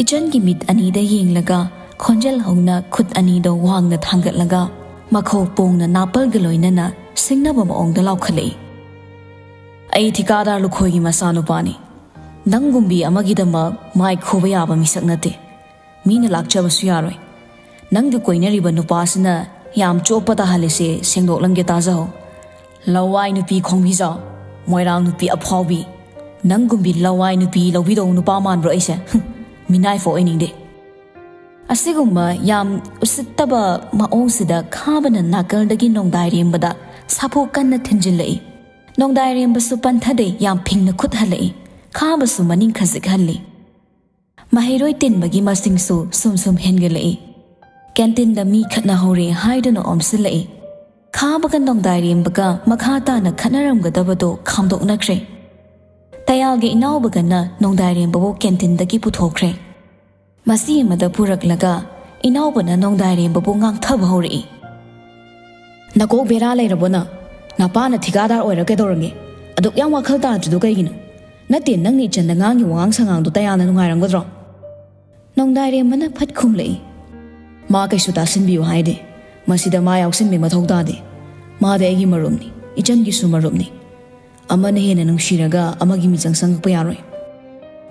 ꯏꯆꯟꯒꯤ ꯃꯤꯠ ꯑꯅꯤꯗ ꯌꯦꯡꯂꯒ ꯈꯣꯟꯖꯦꯜ ꯍꯧꯅ ꯈꯨꯠ ꯑꯅꯤꯗꯣ ꯋꯥꯡꯅ ꯊꯥꯡꯒꯠꯂꯒ ꯃꯈꯧ ꯄꯣꯡꯅ ꯅꯥꯄꯜꯒ ꯂꯣꯏꯅꯅ ꯁꯤꯡꯅꯕ ꯃꯑꯣꯡꯗ ꯂꯥꯎꯈꯠꯂꯛꯏ꯫ "ꯑꯩ ꯊꯤꯀꯥꯗꯥꯔ ꯂꯨꯈꯣꯏꯒꯤ ꯃꯆꯥꯅꯨꯄꯥꯅꯤ꯫ ꯅꯪꯒꯨꯝꯕꯤ ꯑꯃꯒꯤꯗꯃꯛ ꯃꯥꯏ ꯈꯨꯕ ꯌꯥꯕ ꯃꯤꯁꯛ ꯅꯠꯇꯦ꯫ ꯃꯤꯅ ꯂꯥꯛꯆꯕꯁꯨ ꯌꯥꯔꯣꯏ꯫ ꯅꯪꯒ ꯀꯣꯏꯅꯔꯤꯕ ꯅꯨꯄꯥꯁꯤꯅ ꯌꯥꯝ ꯆꯣꯞꯄ ꯇꯥꯍꯜꯂꯤꯁꯦ ꯁꯦꯡꯗꯣꯛꯂꯝꯒꯦ ꯇꯥꯖꯍꯧ꯫ ꯂꯋꯥꯏ ꯅꯨꯄꯤ ꯈꯣꯡꯕꯤꯖꯥꯎ, ꯃꯣꯏꯔꯥꯡ ꯅꯨꯄꯤ ꯑꯐꯥꯎꯕꯤ, ꯅꯪꯒꯨꯝꯕꯤ ꯂꯋꯥꯏ ꯅꯨꯄꯤ ꯂꯧꯕꯤꯗꯧ ꯅꯨꯄꯥ ꯃꯥꯟꯕ꯭ꯔꯣ ꯑꯩꯁꯦ? ꯍꯨꯝ, ꯃꯤꯅꯥꯏꯐꯥꯎ ꯑꯣꯏꯅꯤꯡꯗꯦ"꯫ ꯑꯁꯤꯒꯨꯝꯕ ꯌꯥꯝ ꯎꯁꯤꯠꯇꯕ ꯃꯑꯣꯡꯁꯤꯗ ꯈꯥꯕꯅ ꯅꯥꯀꯜꯗꯒꯤ ꯅꯣꯡꯗꯥꯏꯔꯦꯝꯕꯗ ꯁꯥꯐꯨ ꯀꯟꯅ ꯊꯤꯟꯖꯤꯜꯂꯛꯏ꯫ ꯅꯣꯡꯗꯥꯏꯔꯦꯝꯕꯁꯨ ꯄꯟꯊꯗꯦ, ꯌꯥꯝ ꯐꯤꯡꯅ ꯈꯨꯠ ꯍꯜꯂꯛꯏ꯫ ꯈꯥꯕꯁꯨ ꯃꯅꯤꯡ ꯈꯖꯤꯛ ꯍꯜꯂꯤ꯫ ꯃꯍꯩꯔꯣꯏ ꯇꯤꯟꯕꯒꯤ ꯃꯁꯤꯡꯁꯨ ꯁꯨꯝ ꯁꯨꯝ ꯍꯦꯟꯒꯠꯂꯛꯏ꯫ ꯀꯦꯟꯇꯤꯟꯗ ꯃꯤ ꯈꯠꯅꯍꯧꯔꯦ ꯍꯥꯏꯗꯨꯅ ꯑꯣꯝꯁꯤꯜꯂꯛꯏ꯫ ꯈꯥꯕꯒ ꯅꯣꯡꯗꯥꯏꯔꯦꯝꯕꯒ ꯃꯈꯥ ꯇꯥꯅ ꯈꯠꯅꯔꯝꯒꯗꯕꯗꯣ ꯈꯥꯝꯗꯣꯛꯅꯈ꯭ꯔꯦ꯫ ꯇꯌꯥꯜꯒꯤ ꯏꯅꯥꯎꯕꯒꯅ ꯅꯣꯡꯗꯥꯏꯔꯦꯝꯕꯕꯨ ꯀꯦꯟꯇꯤꯟꯗꯒꯤ ꯄꯨꯊꯣꯛꯈ꯭ꯔꯦ꯫ ꯃꯁꯤ ꯑꯃꯗ ꯄꯨꯔꯛꯂꯒ ꯏꯅꯥꯎꯕꯅ ꯅꯣꯡꯗꯥꯏꯔꯦꯝꯕꯕꯨ ꯉꯥꯡꯊꯕ ꯍꯧꯔꯛꯏ꯫ "ꯅꯀꯣꯛ ꯕꯦꯔꯥ ꯂꯩꯔꯕꯣ ꯅꯪ? ꯅꯄꯥꯅ ꯊꯤꯀꯥꯗꯥꯔ ꯑꯣꯏꯔ ꯀꯩꯗꯧꯔꯒꯦ? ꯑꯗꯨꯛ ꯌꯥꯝ ꯋꯥꯈꯜ ꯇꯥꯗ꯭ꯔꯤꯗꯣ ꯀꯩꯒꯤꯅꯣ? ꯅꯠꯇꯦ, ꯅꯪꯅ ꯏꯆꯟꯗ ꯉꯥꯡꯉꯤ ꯋꯥꯉꯥꯡ ꯁꯉꯥꯡꯗꯣ ꯇꯌꯥꯜꯅ ꯅꯨꯡꯉꯥꯏꯔꯝꯒꯗ꯭ꯔꯣ?" ꯅꯣꯡꯗꯥꯏꯔꯦꯝꯕꯅ ꯐꯠ ꯈꯨꯝꯂꯛꯏ꯫ "ꯃꯥ ꯀꯩꯁꯨ ꯇꯥꯁꯤꯟꯕꯤꯌꯨ ꯍꯥꯏꯗꯦ꯫ ꯃꯁꯤꯗ ꯃꯥ ꯌꯥꯎꯁꯤꯟꯕꯩ ꯃꯊꯧ ꯇꯥꯗꯦ꯫ ꯃꯥꯗꯤ ꯑꯩꯒꯤ ꯃꯔꯨꯞꯅꯤ, ꯏꯆꯟꯒꯤꯁꯨ ꯃꯔꯨꯞꯅꯤ꯫ ꯑꯃꯅ ꯍꯦꯟꯅ ꯅꯨꯡꯁꯤꯔꯒ ꯑꯃꯒꯤ ꯃꯤꯆꯪ ꯆꯪꯉꯛꯄ ꯌꯥꯔꯣꯏ꯫"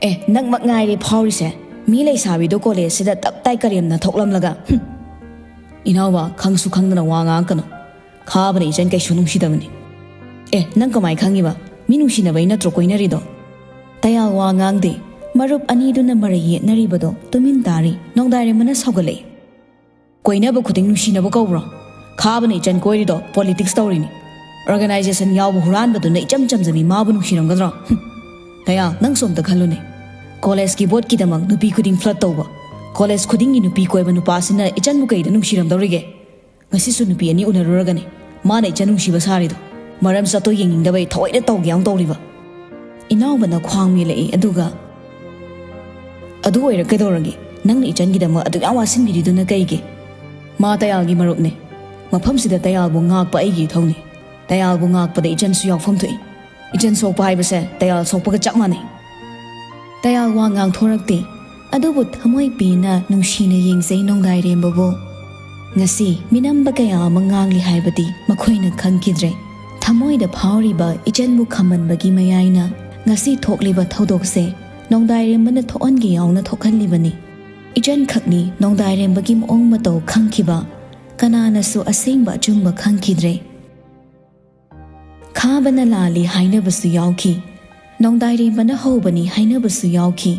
"ꯑꯦ, ꯅꯪꯃꯛ ꯉꯥꯏꯔꯦ ꯐꯥꯎꯔꯤꯁꯦ꯫ ꯃꯤ ꯂꯩꯁꯥꯕꯤꯗꯣ ꯀꯣꯂꯦꯖꯁꯤꯗ ꯇꯞ ꯇꯥꯏ ꯀꯔꯦꯝꯅ ꯊꯣꯛꯂꯝꯂꯒ, ꯍꯨꯝ!" "ꯏꯅꯥꯎꯕ, ꯈꯪꯁꯨ ꯈꯪꯗꯅ ꯋꯥ ꯉꯥꯡꯉꯛꯀꯅꯨ꯫ ꯈꯥꯕꯅ ꯏꯆꯟ ꯀꯩꯁꯨ ꯅꯨꯡꯁꯤꯗꯕꯅꯤ꯫" "ꯑꯦ, ꯅꯪ ꯀꯃꯥꯏ ꯈꯪꯉꯤꯕ? ꯃꯤ ꯅꯨꯡꯁꯤꯅꯕꯩ ꯅꯠꯇ꯭ꯔꯣ ꯀꯣꯏꯅꯔꯤꯗꯣ?" ꯇꯌꯥꯜ ꯋꯥ ꯉꯥꯡꯗꯦ꯫ ꯃꯔꯨꯞ ꯑꯅꯤꯗꯨꯅ ꯃꯔꯩ ꯌꯦꯠꯅꯔꯤꯕꯗꯣ ꯇꯨꯃꯤꯟ ꯇꯥꯔꯤ꯫ ꯅꯣꯡꯗꯥꯏꯔꯦꯝꯕꯅ ꯁꯥꯎꯒꯠꯂꯛꯏ꯫ "ꯀꯣꯏꯅꯕ ꯈꯨꯗꯤꯡ ꯅꯨꯡꯁꯤꯅꯕ ꯀꯧꯕ꯭ꯔꯣ? ꯈꯥꯕꯅ ꯏꯆꯟ ꯀꯣꯏꯔꯤꯗꯣ ꯄꯣꯂꯤꯇꯤꯛꯁ ꯇꯧꯔꯤꯅꯤ꯫ ꯑꯣꯔꯒꯅꯥꯏꯖꯦꯁꯟ ꯌꯥꯎꯕ ꯍꯨꯔꯥꯟꯕꯗꯨꯅ ꯏꯆꯝ ꯆꯝꯖꯕꯤ ꯃꯥꯕꯨ ꯅꯨꯡꯁꯤꯔꯝꯒꯗ꯭ꯔꯣ? ꯍꯨꯝ꯫ ꯇꯌꯥꯜ, ꯅꯪꯁꯨ ꯑꯝꯇ ꯈꯜꯂꯨꯅꯦ꯫ ꯀꯣꯂꯦꯖꯀꯤ ꯕꯣꯠꯀꯤꯗꯃꯛ ꯅꯨꯄꯤ ꯈꯨꯗꯤꯡ ꯐ꯭ꯂꯔꯠ ꯇꯧꯕ, ꯀꯣꯂꯦꯖ ꯈꯨꯗꯤꯡꯒꯤ ꯅꯨꯄꯤ ꯀꯣꯏꯕ ꯅꯨꯄꯥꯁꯤꯅ ꯏꯆꯟꯕꯨ ꯀꯩꯗ ꯅꯨꯡꯁꯤꯔꯝꯗꯧꯔꯤꯒꯦ? ꯉꯁꯤꯁꯨ ꯅꯨꯄꯤ ꯑꯅꯤ ꯎꯅꯔꯨꯔꯒꯅꯤ ꯃꯥꯅ ꯏꯆꯟ ꯅꯨꯡꯁꯤꯕ ꯁꯥꯔꯤꯗꯣ꯫ ꯃꯔꯝ ꯆꯠꯇꯣ ꯌꯦꯡꯅꯤꯡꯗꯕꯩ ꯊꯑꯣꯏꯅ ꯇꯧꯒꯦ ꯌꯥꯎꯅ ꯇꯧꯔꯤꯕ꯫" ꯏꯅꯥꯎꯕꯅ ꯈ꯭ꯋꯥꯡ ꯃꯦꯜꯂꯛꯏ, ꯑꯗꯨꯒ, "ꯑꯗꯨ ꯑꯣꯏꯔ ꯀꯩꯗꯧꯔꯒꯦ? ꯅꯪꯅ ꯏꯆꯟꯒꯤꯗꯃꯛ ꯑꯗꯨꯛ ꯌꯥꯝ ꯋꯥꯁꯤꯟꯕꯤꯔꯤꯗꯨꯅ ꯀꯩꯒꯤ?" "ꯃꯥ ꯇꯌꯥꯜꯒꯤ ꯃꯔꯨꯞꯅꯤ꯫ ꯃꯐꯝꯁꯤꯗ ꯇꯌꯥꯜꯕꯨ ꯉꯥꯛꯄ ꯑꯩꯒꯤ ꯏꯊꯧꯅꯤ꯫ ꯇꯌꯥꯜꯕꯨ ꯉꯥꯛꯄꯗ ꯏꯆꯟꯁꯨ ꯌꯥꯎꯐꯝ ꯊꯣꯛꯏ꯫ ꯏꯆꯟ ꯁꯣꯛꯄ ꯍꯥꯏꯕꯁꯦ ꯇꯌꯥꯜ ꯁꯣꯛꯄꯒ ꯆꯞ ꯃꯥꯟꯅꯩ꯫" ꯇꯌꯥꯜ ꯋꯥ ꯉꯥꯡꯊꯣꯔꯛꯇꯦ꯫ ꯑꯗꯨꯕꯨ ꯊꯃꯣꯏ ꯄꯦꯟꯅ ꯅꯨꯡꯁꯤꯅ ꯌꯦꯡꯖꯩ ꯅꯣꯡꯗꯥꯏꯔꯦꯝꯕꯕꯨ꯫ ꯉꯁꯤ ꯃꯤꯅꯝꯕ ꯀꯌꯥ ꯑꯃ ꯉꯥꯡꯂꯤ ꯍꯥꯏꯕꯗꯤ ꯃꯈꯣꯏꯅ ꯈꯪꯈꯤꯗ꯭ꯔꯦ꯫ ꯊꯃꯣꯏꯗ ꯐꯥꯎꯔꯤꯕ ꯏꯆꯟꯕꯨ ꯈꯝꯃꯟꯕꯒꯤ ꯃꯌꯥꯏꯅ ꯉꯁꯤ ꯊꯣꯛꯂꯤꯕ ꯊꯧꯗꯣꯛꯁꯦ ꯅꯣꯡꯗꯥꯏꯔꯦꯝꯕꯅ ꯊꯣꯛꯍꯟꯒꯦ ꯌꯥꯎꯅ ꯊꯣꯛꯍꯜꯂꯤꯕꯅꯤ꯫ ꯏꯆꯟꯈꯛꯅꯤ ꯅꯣꯡꯗꯥꯏꯔꯦꯝꯕꯒꯤ ꯃꯑꯣꯡ ꯃꯇꯧ ꯈꯪꯈꯤꯕ꯫ ꯀꯅꯥꯅꯁꯨ ꯑꯁꯦꯡꯕ ꯑꯆꯨꯝꯕ ꯈꯪꯈꯤꯗ꯭ꯔꯦ꯫ ꯈꯥꯕꯅ ꯂꯥꯜꯂꯤ ꯍꯥꯏꯅꯕꯁꯨ ꯌꯥꯎꯈꯤ꯫ ꯅꯣꯡꯗꯥꯏꯔꯦꯝꯕꯅ ꯍꯧꯕꯅꯤ ꯍꯥꯏꯅꯕꯁꯨ ꯌꯥꯎꯈꯤ꯫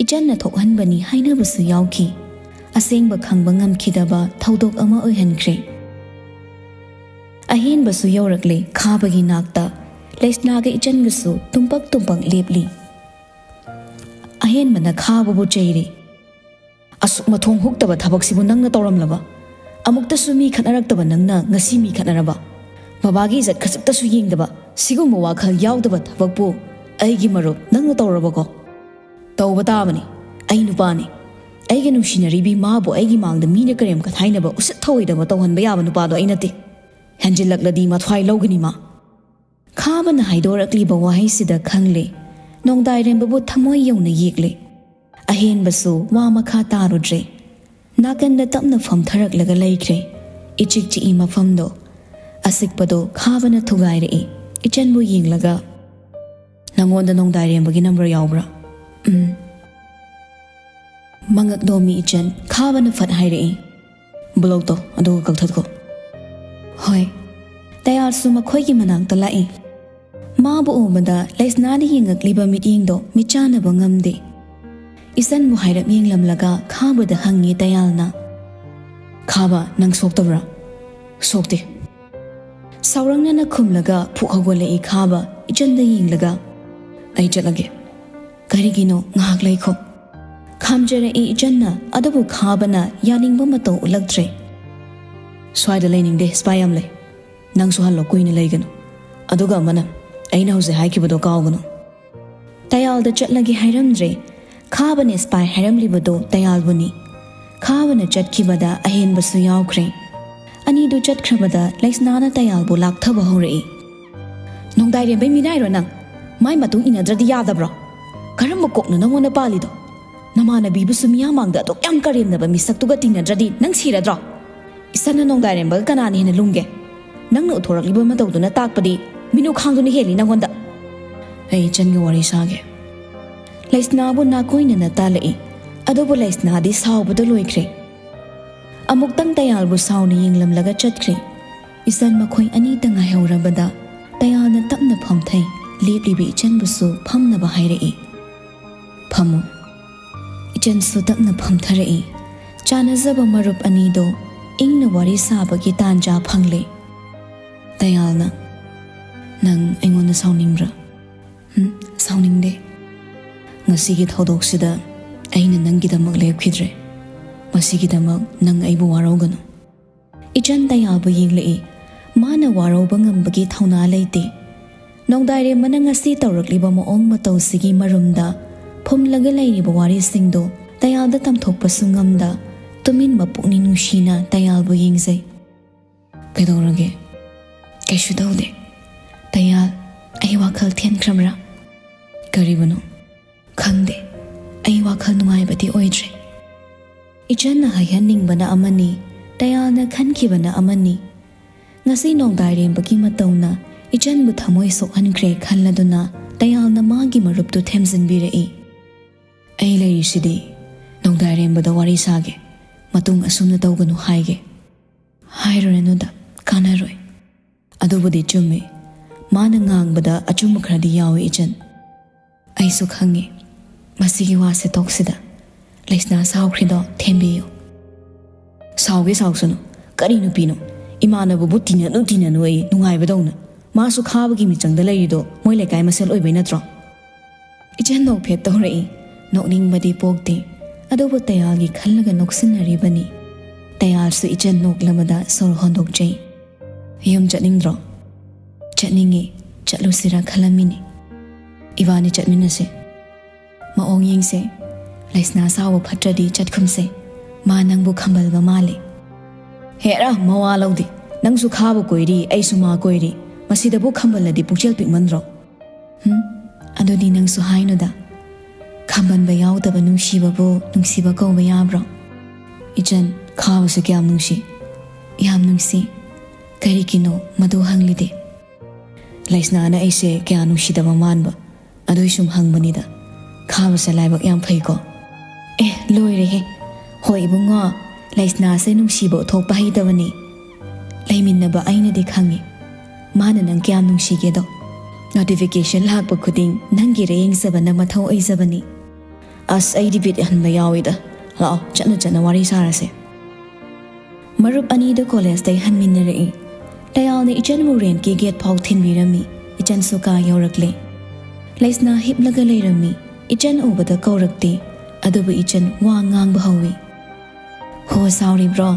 ꯏꯆꯟꯅ ꯊꯣꯛꯍꯟꯕꯅꯤ ꯍꯥꯏꯅꯕꯁꯨ ꯌꯥꯎꯈꯤ꯫ ꯑꯁꯦꯡꯕ ꯈꯪꯕ ꯉꯝꯈꯤꯗꯕ ꯊꯧꯗꯣꯛ ꯑꯃ ꯑꯣꯏꯍꯟꯈ꯭ꯔꯦ꯫ ꯑꯍꯦꯟꯕꯁꯨ ꯌꯧꯔꯛꯂꯦ ꯈꯥꯕꯒꯤ ꯅꯥꯛꯇ꯫ ꯂꯩꯁꯅꯥꯒ ꯏꯆꯟꯒꯁꯨ ꯇꯨꯝꯄꯛ ꯇꯨꯝꯄꯛ ꯂꯦꯞꯂꯤ꯫ ꯑꯍꯦꯟꯕꯅ ꯈꯥꯕꯕꯨ ꯆꯩꯔꯤ꯫ "ꯑꯁꯨꯛ ꯃꯊꯣꯡ ꯍꯨꯛꯇꯕ ꯊꯕꯛꯁꯤꯕꯨ ꯅꯪꯅ ꯇꯧꯔꯝꯂꯕ? ꯑꯃꯨꯛꯇꯁꯨ ꯃꯤ ꯈꯠꯅꯔꯛꯇꯕ ꯅꯪꯅ ꯉꯁꯤ ꯃꯤ ꯈꯠꯅꯔꯕ? ꯕꯕꯥꯒꯤ ꯏꯖꯠ ꯈꯖꯤꯛꯇꯁꯨ ꯌꯦꯡꯗꯕ ꯁꯤꯒꯨꯝꯕ ꯋꯥꯈꯜ ꯌꯥꯎꯗꯕ ꯊꯕꯛꯄꯨ ꯑꯩꯒꯤ ꯃꯔꯨꯞ ꯅꯪꯅ ꯇꯧꯔꯕꯀꯣ? ꯇꯧꯕ ꯇꯥꯕꯅꯤ꯫ ꯑꯩ ꯅꯨꯄꯥꯅꯤ꯫ ꯑꯩꯒ ꯅꯨꯡꯁꯤꯅꯔꯤꯕꯤ ꯃꯥꯕꯨ ꯑꯩꯒꯤ ꯃꯥꯡꯗ ꯃꯤꯅ ꯀꯔꯦꯝ ꯀꯊꯥꯏꯅꯕ, ꯎꯁꯤꯠ ꯊꯑꯣꯏꯗꯕ ꯇꯧꯍꯟꯕ ꯌꯥꯕ ꯅꯨꯄꯥꯗꯣ ꯑꯩ ꯅꯠꯇꯦ꯫ ꯍꯦꯟꯖꯤꯜꯂꯛꯂꯗꯤ ꯃꯊ꯭ꯋꯥꯏ ꯂꯧꯒꯅꯤ ꯃꯥ꯫ ꯈꯥꯕꯅ ꯍꯥꯏꯗꯣꯔꯛꯂꯤꯕ ꯋꯥꯍꯩꯁꯤꯗ ꯈꯪꯂꯦ, ꯅꯣꯡꯗꯥꯏꯔꯦꯝꯕꯕꯨ ꯊꯃꯣꯏ ꯌꯧꯅ ꯌꯦꯛꯂꯦ꯫ ꯑꯍꯦꯟꯕꯁꯨ ꯋꯥ ꯃꯈꯥ ꯇꯥꯔꯨꯗ꯭ꯔꯦ꯫ ꯅꯥꯀꯟꯗ ꯇꯞꯅ ꯐꯝꯊꯔꯛꯂꯒ ꯂꯩꯈ꯭ꯔꯦ꯫ ꯏꯆꯤꯛ ꯆꯤꯛꯏ ꯃꯐꯝꯗꯣ꯫ ꯑꯁꯤꯛꯄꯗꯣ ꯈꯥꯕꯅ ꯊꯨꯒꯥꯏꯔꯛꯏ꯫ ꯏꯆꯟꯕꯨ ꯌꯦꯡꯂꯒ, "ꯅꯪꯉꯣꯟꯗ ꯅꯣꯡꯗꯥꯏꯔꯦꯝꯕꯒꯤ ꯅꯝꯕꯔ ꯌꯥꯎꯕ꯭ꯔꯥ?" "ꯎꯝ꯫" ꯃꯉꯛ ꯂꯣꯝꯃꯤ ꯏꯆꯟ꯫ ꯈꯥꯕꯅ ꯐꯠ ꯍꯥꯏꯔꯛꯏ, "ꯕ꯭ꯂꯣꯛ ꯇꯧ, ꯑꯗꯨꯒ ꯀꯛꯊꯠꯈꯣ꯫" "ꯍꯣꯏ꯫" ꯇꯌꯥꯜꯁꯨ ꯃꯈꯣꯏꯒꯤ ꯃꯅꯥꯛꯇ ꯂꯥꯛꯏ꯫ ꯃꯥꯕꯨ ꯎꯕꯗ ꯂꯩꯁꯅꯥꯅ ꯌꯦꯡꯉꯛꯂꯤꯕ ꯃꯤꯠꯌꯦꯡꯗꯣ ꯃꯤꯠꯆꯥꯟꯅꯕ ꯉꯝꯗꯦ꯫ ꯏꯆꯟꯕꯨ ꯍꯥꯏꯔꯞ ꯌꯦꯡꯂꯝꯂꯒ ꯈꯥꯕꯗ ꯍꯪꯉꯤ ꯇꯌꯥꯜꯅ, "ꯈꯥꯕ, ꯅꯪ ꯁꯣꯛꯇꯕ꯭ꯔꯥ?" "ꯁꯣꯛꯇꯦ꯫" ꯁꯥꯎꯔꯪꯅꯅ ꯈꯨꯝꯂꯒ ꯐꯨꯛ ꯍꯧꯒꯠꯂꯛꯏ ꯈꯥꯕ, ꯏꯆꯟꯗ ꯌꯦꯡꯂꯒ꯫ "ꯑꯩ ꯆꯠꯂꯒꯦ꯫" "ꯀꯔꯤꯒꯤꯅꯣ? ꯉꯥꯏꯍꯥꯛ ꯂꯩꯈꯣ꯫" ꯈꯥꯝꯖꯔꯛꯏ ꯏꯆꯟꯅ, ꯑꯗꯨꯕꯨ ꯈꯥꯕꯅ ꯌꯥꯅꯤꯡꯕ ꯃꯇꯧ ꯎꯠꯂꯛꯇ꯭ꯔꯦ꯫ "ꯁ꯭ꯋꯥꯏꯗ ꯂꯩꯅꯤꯡꯗꯦ, ꯁ꯭ꯄꯥꯏ ꯌꯥꯝ ꯂꯩ꯫ ꯅꯪꯁꯨ ꯍꯜꯂꯣ, ꯀꯨꯏꯅ ꯂꯩꯒꯅꯨ꯫ ꯑꯗꯨꯒ ꯑꯃꯅ, ꯑꯩꯅ ꯍꯧꯖꯤꯛ ꯍꯥꯏꯈꯤꯕꯗꯣ ꯀꯥꯎꯒꯅꯨ꯫" ꯇꯌꯥꯜꯗ ꯆꯠꯂꯒꯦ ꯍꯥꯏꯔꯝꯗ꯭ꯔꯦ꯫ ꯈꯥꯕꯅ ꯁ꯭ꯄꯥꯏ ꯍꯥꯏꯔꯝꯂꯤꯕꯗꯣ ꯇꯌꯥꯜꯕꯨꯅꯤ꯫ ꯈꯥꯕꯅ ꯆꯠꯈꯤꯕꯗ ꯑꯍꯦꯟꯕꯁꯨ ꯌꯥꯎꯈ꯭ꯔꯦ꯫ ꯑꯅꯤꯗꯨ ꯆꯠꯈ꯭ꯔꯕꯗ ꯂꯩꯁꯅꯥꯅ ꯇꯌꯥꯜꯕꯨ ꯂꯥꯛꯊꯕ ꯍꯧꯔꯛꯏ꯫ "ꯅꯣꯡꯗꯥꯏꯔꯦꯝꯕꯩ ꯃꯤꯅꯥꯏꯔꯣ ꯅꯪ? ꯃꯥꯏ ꯃꯇꯨꯡ ꯏꯟꯅꯗ꯭ꯔꯗꯤ ꯌꯥꯗꯕ꯭ꯔꯣ? ꯀꯔꯝꯕ ꯀꯣꯛꯅꯣ ꯅꯪꯉꯣꯟꯗ ꯄꯥꯜꯂꯤꯗꯣ? ꯅꯃꯥꯟꯅꯕꯤꯕꯨꯁꯨ ꯃꯤꯌꯥꯝ ꯃꯥꯡꯗ ꯑꯗꯨꯛ ꯌꯥꯝ ꯀꯔꯦꯝꯅꯕ ꯃꯤꯁꯛꯇꯨꯒ ꯇꯤꯟꯅꯗ꯭ꯔꯗꯤ ꯅꯪ ꯁꯤꯔꯗ꯭ꯔꯣ? ꯏꯆꯟꯅ ꯅꯣꯡꯗꯥꯏꯔꯦꯝꯕꯒ ꯀꯅꯥꯅ ꯍꯦꯟꯅ ꯂꯨꯝꯒꯦ? ꯅꯪꯅ ꯎꯠꯊꯣꯔꯛꯂꯤꯕ ꯃꯇꯧꯗꯨꯅ ꯇꯥꯛꯄꯗꯤ ꯃꯤꯅꯨ ꯈꯥꯡꯗꯨꯅ ꯍꯦꯜꯂꯤ ꯅꯪꯉꯣꯟꯗ꯫" "ꯑꯩ ꯏꯆꯟꯒ ꯋꯥꯔꯤ ꯁꯥꯒꯦ꯫" ꯂꯩꯁꯅꯥꯕꯨ ꯅꯥꯀꯣꯏꯅꯅ ꯇꯥꯜꯂꯛꯏ꯫ ꯑꯗꯨꯕꯨ ꯂꯩꯁꯅꯥꯗꯤ ꯁꯥꯎꯕꯗ ꯂꯣꯏꯈ꯭ꯔꯦ꯫ ꯑꯃꯨꯛꯇꯪ ꯇꯌꯥꯜꯕꯨ ꯁꯥꯎꯅ ꯌꯦꯡꯂꯝꯂꯒ ꯆꯠꯈ꯭ꯔꯦ꯫ ꯏꯆꯟ ꯃꯈꯣꯏ ꯑꯅꯤꯇ ꯉꯥꯏꯍꯧꯔꯕꯗ ꯇꯌꯥꯜꯅ ꯇꯞꯅ ꯐꯝꯊꯩ꯫ ꯂꯦꯞꯂꯤꯕ ꯏꯆꯟꯕꯨꯁꯨ ꯐꯝꯅꯕ ꯍꯥꯏꯔꯛꯏ꯫ "ꯐꯝꯃꯨ꯫" ꯏꯆꯟꯁꯨ ꯇꯞꯅ ꯐꯝꯊꯔꯛꯏ꯫ ꯆꯥꯟꯅꯖꯕ ꯃꯔꯨꯞ ꯑꯅꯤꯗꯣ ꯏꯪꯅ ꯋꯥꯔꯤ ꯁꯥꯕꯒꯤ ꯇꯥꯟꯖꯥ ꯐꯪꯂꯦ꯫ ꯇꯌꯥꯜꯅ, "ꯅꯪ ꯑꯩꯉꯣꯟꯗ ꯁꯥꯎꯅꯤꯡꯕ꯭ꯔꯥ?" "ꯍꯨꯝ, ꯁꯥꯎꯅꯤꯡꯗꯦ꯫ ꯉꯁꯤꯒꯤ ꯊꯧꯗꯣꯛꯁꯤꯗ ꯑꯩꯅ ꯅꯪꯒꯤꯗꯃꯛ ꯂꯦꯞꯈꯤꯗ꯭ꯔꯦ꯫ ꯃꯁꯤꯒꯤꯗꯃꯛ ꯅꯪ ꯑꯩꯕꯨ ꯋꯥꯔꯧꯒꯅꯨ꯫" ꯏꯆꯟ ꯇꯌꯥꯜꯕꯨ ꯌꯦꯡꯂꯛꯏ꯫ ꯃꯥꯅ ꯋꯥꯔꯧꯕ ꯉꯝꯕꯒꯤ ꯊꯧꯅꯥ ꯂꯩꯇꯦ꯫ ꯅꯣꯡꯗꯥꯏꯔꯦꯝꯕꯅ ꯉꯁꯤ ꯇꯧꯔꯛꯂꯤꯕ ꯃꯑꯣꯡ ꯃꯇꯧꯁꯤꯒꯤ ꯃꯔꯨꯝꯗ ꯐꯨꯝꯂꯒ ꯂꯩꯔꯤꯕ ꯋꯥꯔꯤꯁꯤꯡꯗꯨ ꯇꯌꯥꯜꯗ ꯇꯝꯊꯣꯛꯄꯁꯨ ꯉꯝꯗ, ꯇꯨꯃꯤꯟꯕ ꯄꯨꯛꯅꯤꯡ ꯅꯨꯡꯁꯤꯅ ꯇꯌꯥꯜꯕꯨ ꯌꯦꯡꯖꯩ꯫ "ꯀꯩꯗꯧꯔꯒꯦ?" "ꯀꯩꯁꯨ ꯇꯧꯗꯦ꯫ ꯇꯌꯥꯜ, ꯑꯩ ꯋꯥꯈꯜ ꯊꯦꯟꯈ꯭ꯔꯕ꯭ꯔꯥ?" "ꯀꯔꯤꯕꯨꯅꯣ?" "ꯈꯪꯗꯦ꯫ ꯑꯩ ꯋꯥꯈꯜ ꯅꯨꯡꯉꯥꯏꯕꯗꯤ ꯑꯣꯏꯗ꯭ꯔꯦ꯫" ꯏꯆꯟꯅ ꯍꯥꯏꯍꯟꯅꯤꯡꯕꯅ ꯑꯃꯅꯤ, ꯇꯌꯥꯜꯅ ꯈꯟꯈꯤꯕꯅ ꯑꯃꯅꯤ꯫ ꯉꯁꯤ ꯅꯣꯡꯗꯥꯏꯔꯦꯝꯕꯒꯤ ꯃꯇꯧꯅ ꯏꯆꯟꯕꯨ ꯊꯃꯣꯏ ꯁꯣꯛꯍꯟꯈ꯭ꯔꯦ ꯈꯜꯂꯗꯨꯅ ꯇꯌꯥꯜꯅ ꯃꯥꯒꯤ ꯃꯔꯨꯞꯇꯨ ꯊꯦꯝꯖꯤꯟꯕꯤꯔꯛꯏ꯫ "ꯑꯩ ꯂꯩꯔꯤꯁꯤꯗꯤ꯫ ꯅꯣꯡꯗꯥꯏꯔꯦꯝꯕꯗ ꯋꯥꯔꯤ ꯁꯥꯒꯦ꯫ ꯃꯇꯨꯡ ꯑꯁꯨꯝꯅ ꯇꯧꯒꯅꯨ ꯍꯥꯏꯒꯦ꯫" "ꯍꯥꯏꯔꯨꯔꯅꯨꯗ, ꯀꯥꯟꯅꯔꯣꯏ꯫" "ꯑꯗꯨꯕꯨꯗꯤ ꯆꯨꯝꯃꯤ꯫ ꯃꯥꯅ ꯉꯥꯡꯕꯗ ꯑꯆꯨꯝꯕ ꯈꯔꯗꯤ ꯌꯥꯎꯏ, ꯏꯆꯟ꯫ ꯑꯩꯁꯨ ꯈꯪꯉꯤ꯫ ꯃꯁꯤꯒꯤ ꯋꯥꯁꯦ ꯇꯣꯛꯁꯤꯗ꯫ ꯂꯩꯁꯅꯥ ꯁꯥꯎꯈ꯭ꯔꯤꯗꯣ ꯊꯦꯝꯕꯤꯌꯨ꯫" "ꯁꯥꯎꯒꯦ ꯁꯥꯎꯁꯅꯨ꯫ ꯀꯔꯤ ꯅꯨꯄꯤꯅꯣ? ꯏꯃꯥꯟꯅꯕꯕꯨ ꯇꯤꯟꯅꯅꯨ ꯇꯤꯟꯅꯅꯨ ꯑꯩ ꯅꯨꯡꯉꯥꯏꯕꯗꯧꯅ꯫ ꯃꯥꯁꯨ ꯈꯥꯕꯒꯤ ꯃꯤꯆꯪꯗ ꯂꯩꯔꯤꯗꯣ ꯃꯣꯏ ꯂꯩꯀꯥꯏ ꯃꯁꯦꯜ ꯑꯣꯏꯕꯩ ꯅꯠꯇ꯭ꯔꯣ?" ꯏꯆꯟ ꯅꯣꯛꯐꯦꯠ ꯇꯧꯔꯛꯏ꯫ ꯅꯣꯛꯅꯤꯡꯕꯗꯤ ꯄꯣꯛꯇꯦ, ꯑꯗꯨꯕꯨ ꯇꯌꯥꯜꯒꯤ ꯈꯜꯂꯒ ꯅꯣꯛꯁꯤꯟꯅꯔꯤꯕꯅꯤ꯫ ꯇꯌꯥꯜꯁꯨ ꯏꯆꯟ ꯅꯣꯛꯂꯕꯗ ꯁꯣꯔ ꯍꯣꯟꯗꯣꯛꯆꯩ꯫ "ꯌꯨꯝ ꯆꯠꯅꯤꯡꯗ꯭ꯔꯣ?" "ꯆꯠꯅꯤꯡꯉꯤ, ꯆꯠꯂꯨꯁꯤꯔꯥ ꯈꯜꯂꯝꯃꯤꯅꯤ꯫" "ꯏꯕꯥꯅꯤ ꯆꯠꯃꯤꯟꯅꯁꯦ꯫" "ꯃꯑꯣꯡ ꯌꯦꯡꯁꯦ꯫ ꯂꯩꯁꯅꯥ ꯁꯥꯎꯕ ꯐꯠꯇ꯭ꯔꯗꯤ ꯆꯠꯈꯨꯝꯁꯦ꯫ ꯃꯥ ꯅꯪꯕꯨ ꯈꯝꯕꯜꯕ ꯃꯥꯜꯂꯤ꯫" "ꯍꯦꯔꯥ, ꯃꯋꯥ ꯂꯧꯗꯦ꯫ ꯅꯪꯁꯨ ꯈꯥꯕ ꯀꯣꯏꯔꯤ, ꯑꯩꯁꯨ ꯃꯥ ꯀꯣꯏꯔꯤ꯫ ꯃꯁꯤꯗꯕꯨ ꯈꯝꯕꯜꯂꯗꯤ ꯄꯨꯛꯆꯦꯜ ꯄꯤꯛꯃꯟꯗ꯭ꯔꯣ?" "ꯍꯨꯝ, ꯑꯗꯨꯗꯤ ꯅꯪꯁꯨ ꯍꯥꯏꯅꯨꯗ꯫ ꯈꯝꯕꯟꯕ ꯌꯥꯎꯗꯕ ꯅꯨꯡꯁꯤꯕꯕꯨ ꯅꯨꯡꯁꯤꯕ ꯀꯧꯕ ꯌꯥꯕ꯭ꯔꯣ?" "ꯏꯆꯟ, ꯈꯥꯕꯁꯦ ꯀꯌꯥꯝ ꯅꯨꯡꯁꯤ, ꯌꯥꯝ ꯅꯨꯡꯁꯤ꯫ ꯀꯔꯤꯒꯤꯅꯣ ꯃꯗꯨ ꯍꯪꯂꯤꯗꯤ?" "ꯂꯩꯁꯅꯥꯅ ꯑꯩꯁꯦ ꯀꯌꯥ ꯅꯨꯡꯁꯤꯗꯕ ꯃꯥꯟꯕ, ꯑꯗꯨꯏ ꯁꯨꯝ ꯍꯪꯕꯅꯤꯗ꯫ ꯈꯥꯕꯁꯦ ꯂꯥꯏꯕꯛ ꯌꯥꯝ ꯐꯩꯀꯣ꯫" "ꯑꯦ, ꯂꯣꯏꯔꯦꯍꯦ꯫ ꯍꯣꯏ ꯏꯕꯨꯡꯉꯣ, ꯂꯩꯁꯅꯥꯁꯦ ꯅꯨꯡꯁꯤꯕ ꯎꯠꯊꯣꯛꯄ ꯍꯩꯇꯕꯅꯤ꯫ ꯂꯩꯃꯤꯟꯅꯕ ꯑꯩꯅꯗꯤ ꯈꯪꯉꯤ꯫ ꯃꯥꯅ ꯅꯪ ꯀꯌꯥꯝ ꯅꯨꯡꯁꯤꯒꯦꯗꯣ꯫ ꯅꯣꯇꯤꯐꯤꯀꯦꯁꯟ ꯂꯥꯛꯄ ꯈꯨꯗꯤꯡ ꯅꯪꯒꯤ ꯔꯦꯡ ꯁꯕꯅ ꯃꯊꯧ ꯑꯣꯏꯖꯕꯅꯤ꯫" "ꯑꯁ, ꯑꯩꯗꯤ ꯕꯤꯠ ꯍꯟꯕ ꯌꯥꯎꯏꯗ꯫ ꯂꯥꯛꯑꯣ, ꯆꯠꯅ ꯆꯠꯅ ꯋꯥꯔꯤ ꯁꯥꯔꯁꯦ꯫" ꯃꯔꯨꯞ ꯑꯅꯤꯗꯨ ꯀꯣꯂꯦꯖꯇꯩ ꯍꯟꯃꯤꯟꯅꯔꯛꯏ꯫ ꯇꯌꯥꯜꯅ ꯏꯆꯟꯕꯨ ꯔꯦꯟꯠꯀꯤ ꯒꯦꯠ ꯐꯥꯎ ꯊꯤꯟꯕꯤꯔꯝꯃꯤ꯫ ꯏꯆꯟꯁꯨ ꯀꯥ ꯌꯧꯔꯛꯂꯦ꯫ ꯂꯩꯁꯅꯥ ꯍꯤꯞꯂꯒ ꯂꯩꯔꯝꯃꯤ꯫ ꯏꯆꯟ ꯎꯕꯗ ꯀꯧꯔꯛꯇꯦ꯫ ꯑꯗꯨꯕꯨ ꯏꯆꯟ ꯋꯥ ꯉꯥꯡꯕ ꯍꯧꯏ꯫ "ꯍꯣ, ꯁꯥꯎꯔꯤꯕ꯭ꯔꯣ?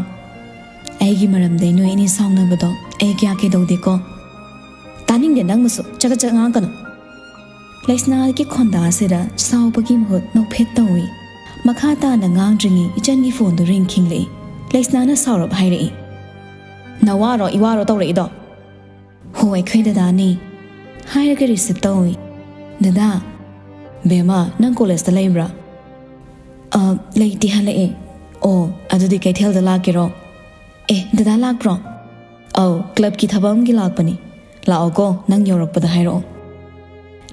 ꯑꯩꯒꯤ ꯃꯔꯝꯗꯩ ꯅꯣꯏ ꯑꯅꯤ ꯁꯥꯎꯅꯕꯗꯣ ꯑꯩ ꯀꯌꯥ ꯀꯩꯗꯧꯗꯦꯀꯣ꯫" ꯇꯥꯅꯤꯡꯗꯦ ꯅꯪꯅꯁꯨ ꯆꯒꯠ ꯆꯒꯠ ꯉꯥꯡꯉꯛꯀꯅꯨ꯫ ꯂꯩꯁꯅꯥꯒꯤ ꯈꯣꯟꯗꯥ ꯑꯁꯤꯗ ꯁꯥꯎꯕꯒꯤ ꯃꯍꯨꯠ ꯅꯣꯛꯐꯦꯠ ꯇꯧꯏ꯫ ꯃꯈꯥ ꯇꯥꯅ ꯉꯥꯡꯗ꯭ꯔꯤꯉꯩ ꯏꯆꯟꯒꯤ ꯐꯣꯟꯗꯨ ꯔꯤꯡ ꯈꯤꯡꯂꯛꯏ꯫ ꯂꯩꯁꯅꯥꯅ ꯁꯥꯎꯔꯞ ꯍꯥꯏꯔꯛꯏ, "ꯅꯋꯥꯔꯣ ꯏꯋꯥꯔꯣ ꯇꯧꯔꯛꯏꯗꯣ?" "ꯍꯣ, ꯑꯩꯈꯣꯏ ꯗꯗꯥꯅꯤ," ꯍꯥꯏꯔꯒ ꯔꯤꯁꯤꯞ ꯇꯧꯏ꯫ "ꯗꯗꯥ, ꯕꯦꯝꯃ, ꯅꯪ ꯀꯣꯂꯦꯖꯇ ꯂꯩꯕ꯭ꯔꯥ?" "ꯑ, ꯂꯩꯇꯦ, ꯍꯜꯂꯛꯑꯦ꯫" "ꯑꯣ, ꯑꯗꯨꯗꯤ ꯀꯩꯊꯦꯜꯗ ꯂꯥꯛꯀꯦꯔꯣ?" "ꯑꯦ, ꯗꯗꯥ ꯂꯥꯛꯄ꯭ꯔꯣ?" "ꯑꯧ, ꯀ꯭ꯂꯕꯀꯤ ꯊꯕꯛ ꯑꯃꯒꯤ ꯂꯥꯛꯄꯅꯤ꯫ ꯂꯥꯛꯑꯣꯀꯣ, ꯅꯪ ꯌꯧꯔꯛꯄꯗ ꯍꯥꯏꯔꯛꯑꯣ꯫"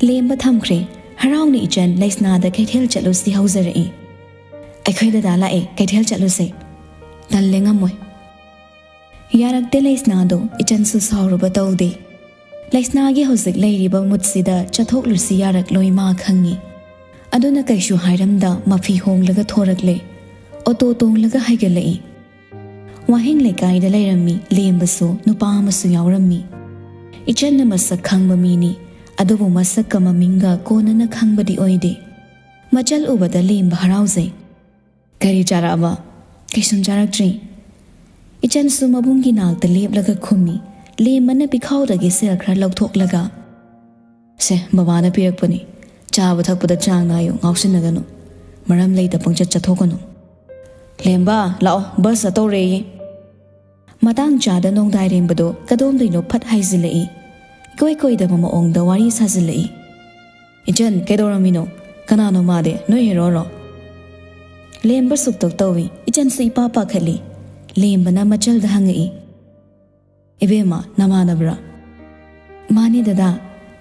ꯂꯦꯝꯕ ꯊꯝꯈ꯭ꯔꯦ꯫ ꯍꯔꯥꯎꯅ ꯏꯆꯟ ꯂꯩꯁꯅꯥꯗ ꯀꯩꯊꯦꯜ ꯆꯠꯂꯨꯁꯤ ꯍꯧꯖꯔꯛꯏ꯫ "ꯑꯩꯈꯣꯏ ꯗꯗꯥ ꯂꯥꯛꯑꯦ, ꯀꯩꯊꯦꯜ ꯆꯠꯂꯨꯁꯦ꯫" "ꯇꯜꯂꯦ, ꯉꯝꯃꯣꯏ꯫" ꯌꯥꯔꯛꯇꯦ ꯂꯩꯁꯅꯥꯗꯣ, ꯏꯆꯟꯁꯨ ꯁꯥꯎꯔꯨꯕ ꯇꯧꯗꯦ꯫ ꯂꯩꯁꯅꯥꯒꯤ ꯍꯧꯖꯤꯛ ꯂꯩꯔꯤꯕ ꯃꯨꯠꯁꯤꯗ ꯆꯠꯊꯣꯛꯂꯨꯁꯤ ꯌꯥꯔꯛꯂꯣꯏ ꯃꯥ ꯈꯪꯉꯤ꯫ ꯑꯗꯨꯅ ꯀꯩꯁꯨ ꯍꯥꯏꯔꯝꯗ ꯃꯐꯤ ꯍꯣꯡꯂꯒ ꯊꯣꯔꯛꯂꯦ꯫ ꯑꯣꯇꯣ ꯇꯣꯡꯂꯒ ꯍꯥꯏꯒꯠꯂꯛꯏ꯫ ꯋꯥꯍꯦꯡ ꯂꯩꯀꯥꯏꯗ ꯂꯩꯔꯝꯃꯤ ꯂꯦꯝꯕꯁꯨ ꯅꯨꯄꯥ ꯑꯃꯁꯨ ꯌꯥꯎꯔꯝꯃꯤ꯫ ꯏꯆꯟꯅ ꯃꯁꯛ ꯈꯪꯕ ꯃꯤꯅꯤ, ꯑꯗꯨꯕꯨ ꯃꯁꯛꯀ ꯃꯃꯤꯡꯒ ꯀꯣꯟꯅꯅ ꯈꯪꯕꯗꯤ ꯑꯣꯏꯗꯦ꯫ ꯃꯆꯜ ꯎꯕꯗ ꯂꯦꯝꯕ ꯍꯔꯥꯎꯖꯩ꯫ "ꯀꯔꯤ ꯆꯥꯔꯛꯑꯕ?" "ꯀꯩꯁꯨꯝ ꯆꯥꯔꯛꯇ꯭ꯔꯤ꯫" ꯏꯆꯟꯁꯨ ꯃꯕꯨꯡꯒꯤ ꯅꯥꯛꯇ ꯂꯦꯞꯂꯒ ꯈꯨꯝꯃꯤ꯫ ꯂꯦꯝꯕꯅ ꯄꯤꯈꯥꯎꯗꯒꯤ ꯁꯦꯜ ꯈꯔ ꯂꯧꯊꯣꯛꯂꯒ, "ꯁꯦ, ꯕꯕꯥꯅ ꯄꯤꯔꯛꯄꯅꯤ꯫ ꯆꯥꯕ ꯊꯛꯄꯗ ꯆꯥꯡ ꯅꯥꯏꯌꯨ, ꯉꯥꯎꯁꯤꯟꯅꯒꯅꯨ꯫ ꯃꯔꯝ ꯂꯩꯇ ꯄꯪꯆꯠ ꯆꯠꯊꯣꯛꯀꯅꯨ꯫ ꯂꯦꯝꯕ, ꯂꯥꯛꯑꯣ, ꯕꯁ ꯆꯠꯇꯧꯔꯦꯌꯦ꯫" ꯃꯇꯥꯡ ꯆꯥꯗ ꯅꯣꯡꯗꯥꯏꯔꯦꯝꯕꯗꯣ ꯀꯗꯣꯝꯗꯩꯅꯣ ꯐꯠ ꯍꯥꯏꯖꯤꯜꯂꯛꯏ꯫ ꯏꯀꯣꯏ ꯀꯣꯏꯗꯕ ꯃꯑꯣꯡꯗ ꯋꯥꯔꯤ ꯁꯥꯖꯤꯜꯂꯛꯏ꯫ "ꯏꯆꯟ, ꯀꯩꯗꯧꯔꯝꯃꯤꯅꯣ? ꯀꯅꯥꯅꯣ ꯃꯥꯗꯤ? ꯅꯣꯏ ꯍꯦꯔꯣꯔꯣ?" ꯂꯦꯝꯕ ꯁꯨꯛꯇꯧ ꯇꯧꯏ꯫ ꯏꯆꯟꯁꯨ ꯏꯄꯥ ꯄꯥꯈꯠꯂꯤ꯫ ꯂꯦꯝꯕꯅ ꯃꯆꯜꯗ ꯍꯪꯉꯛꯏ, "ꯏꯕꯦꯝꯃ, ꯅꯃꯥꯟꯅꯕ꯭ꯔꯥ?" "ꯃꯥꯅꯦ ꯗꯗꯥ,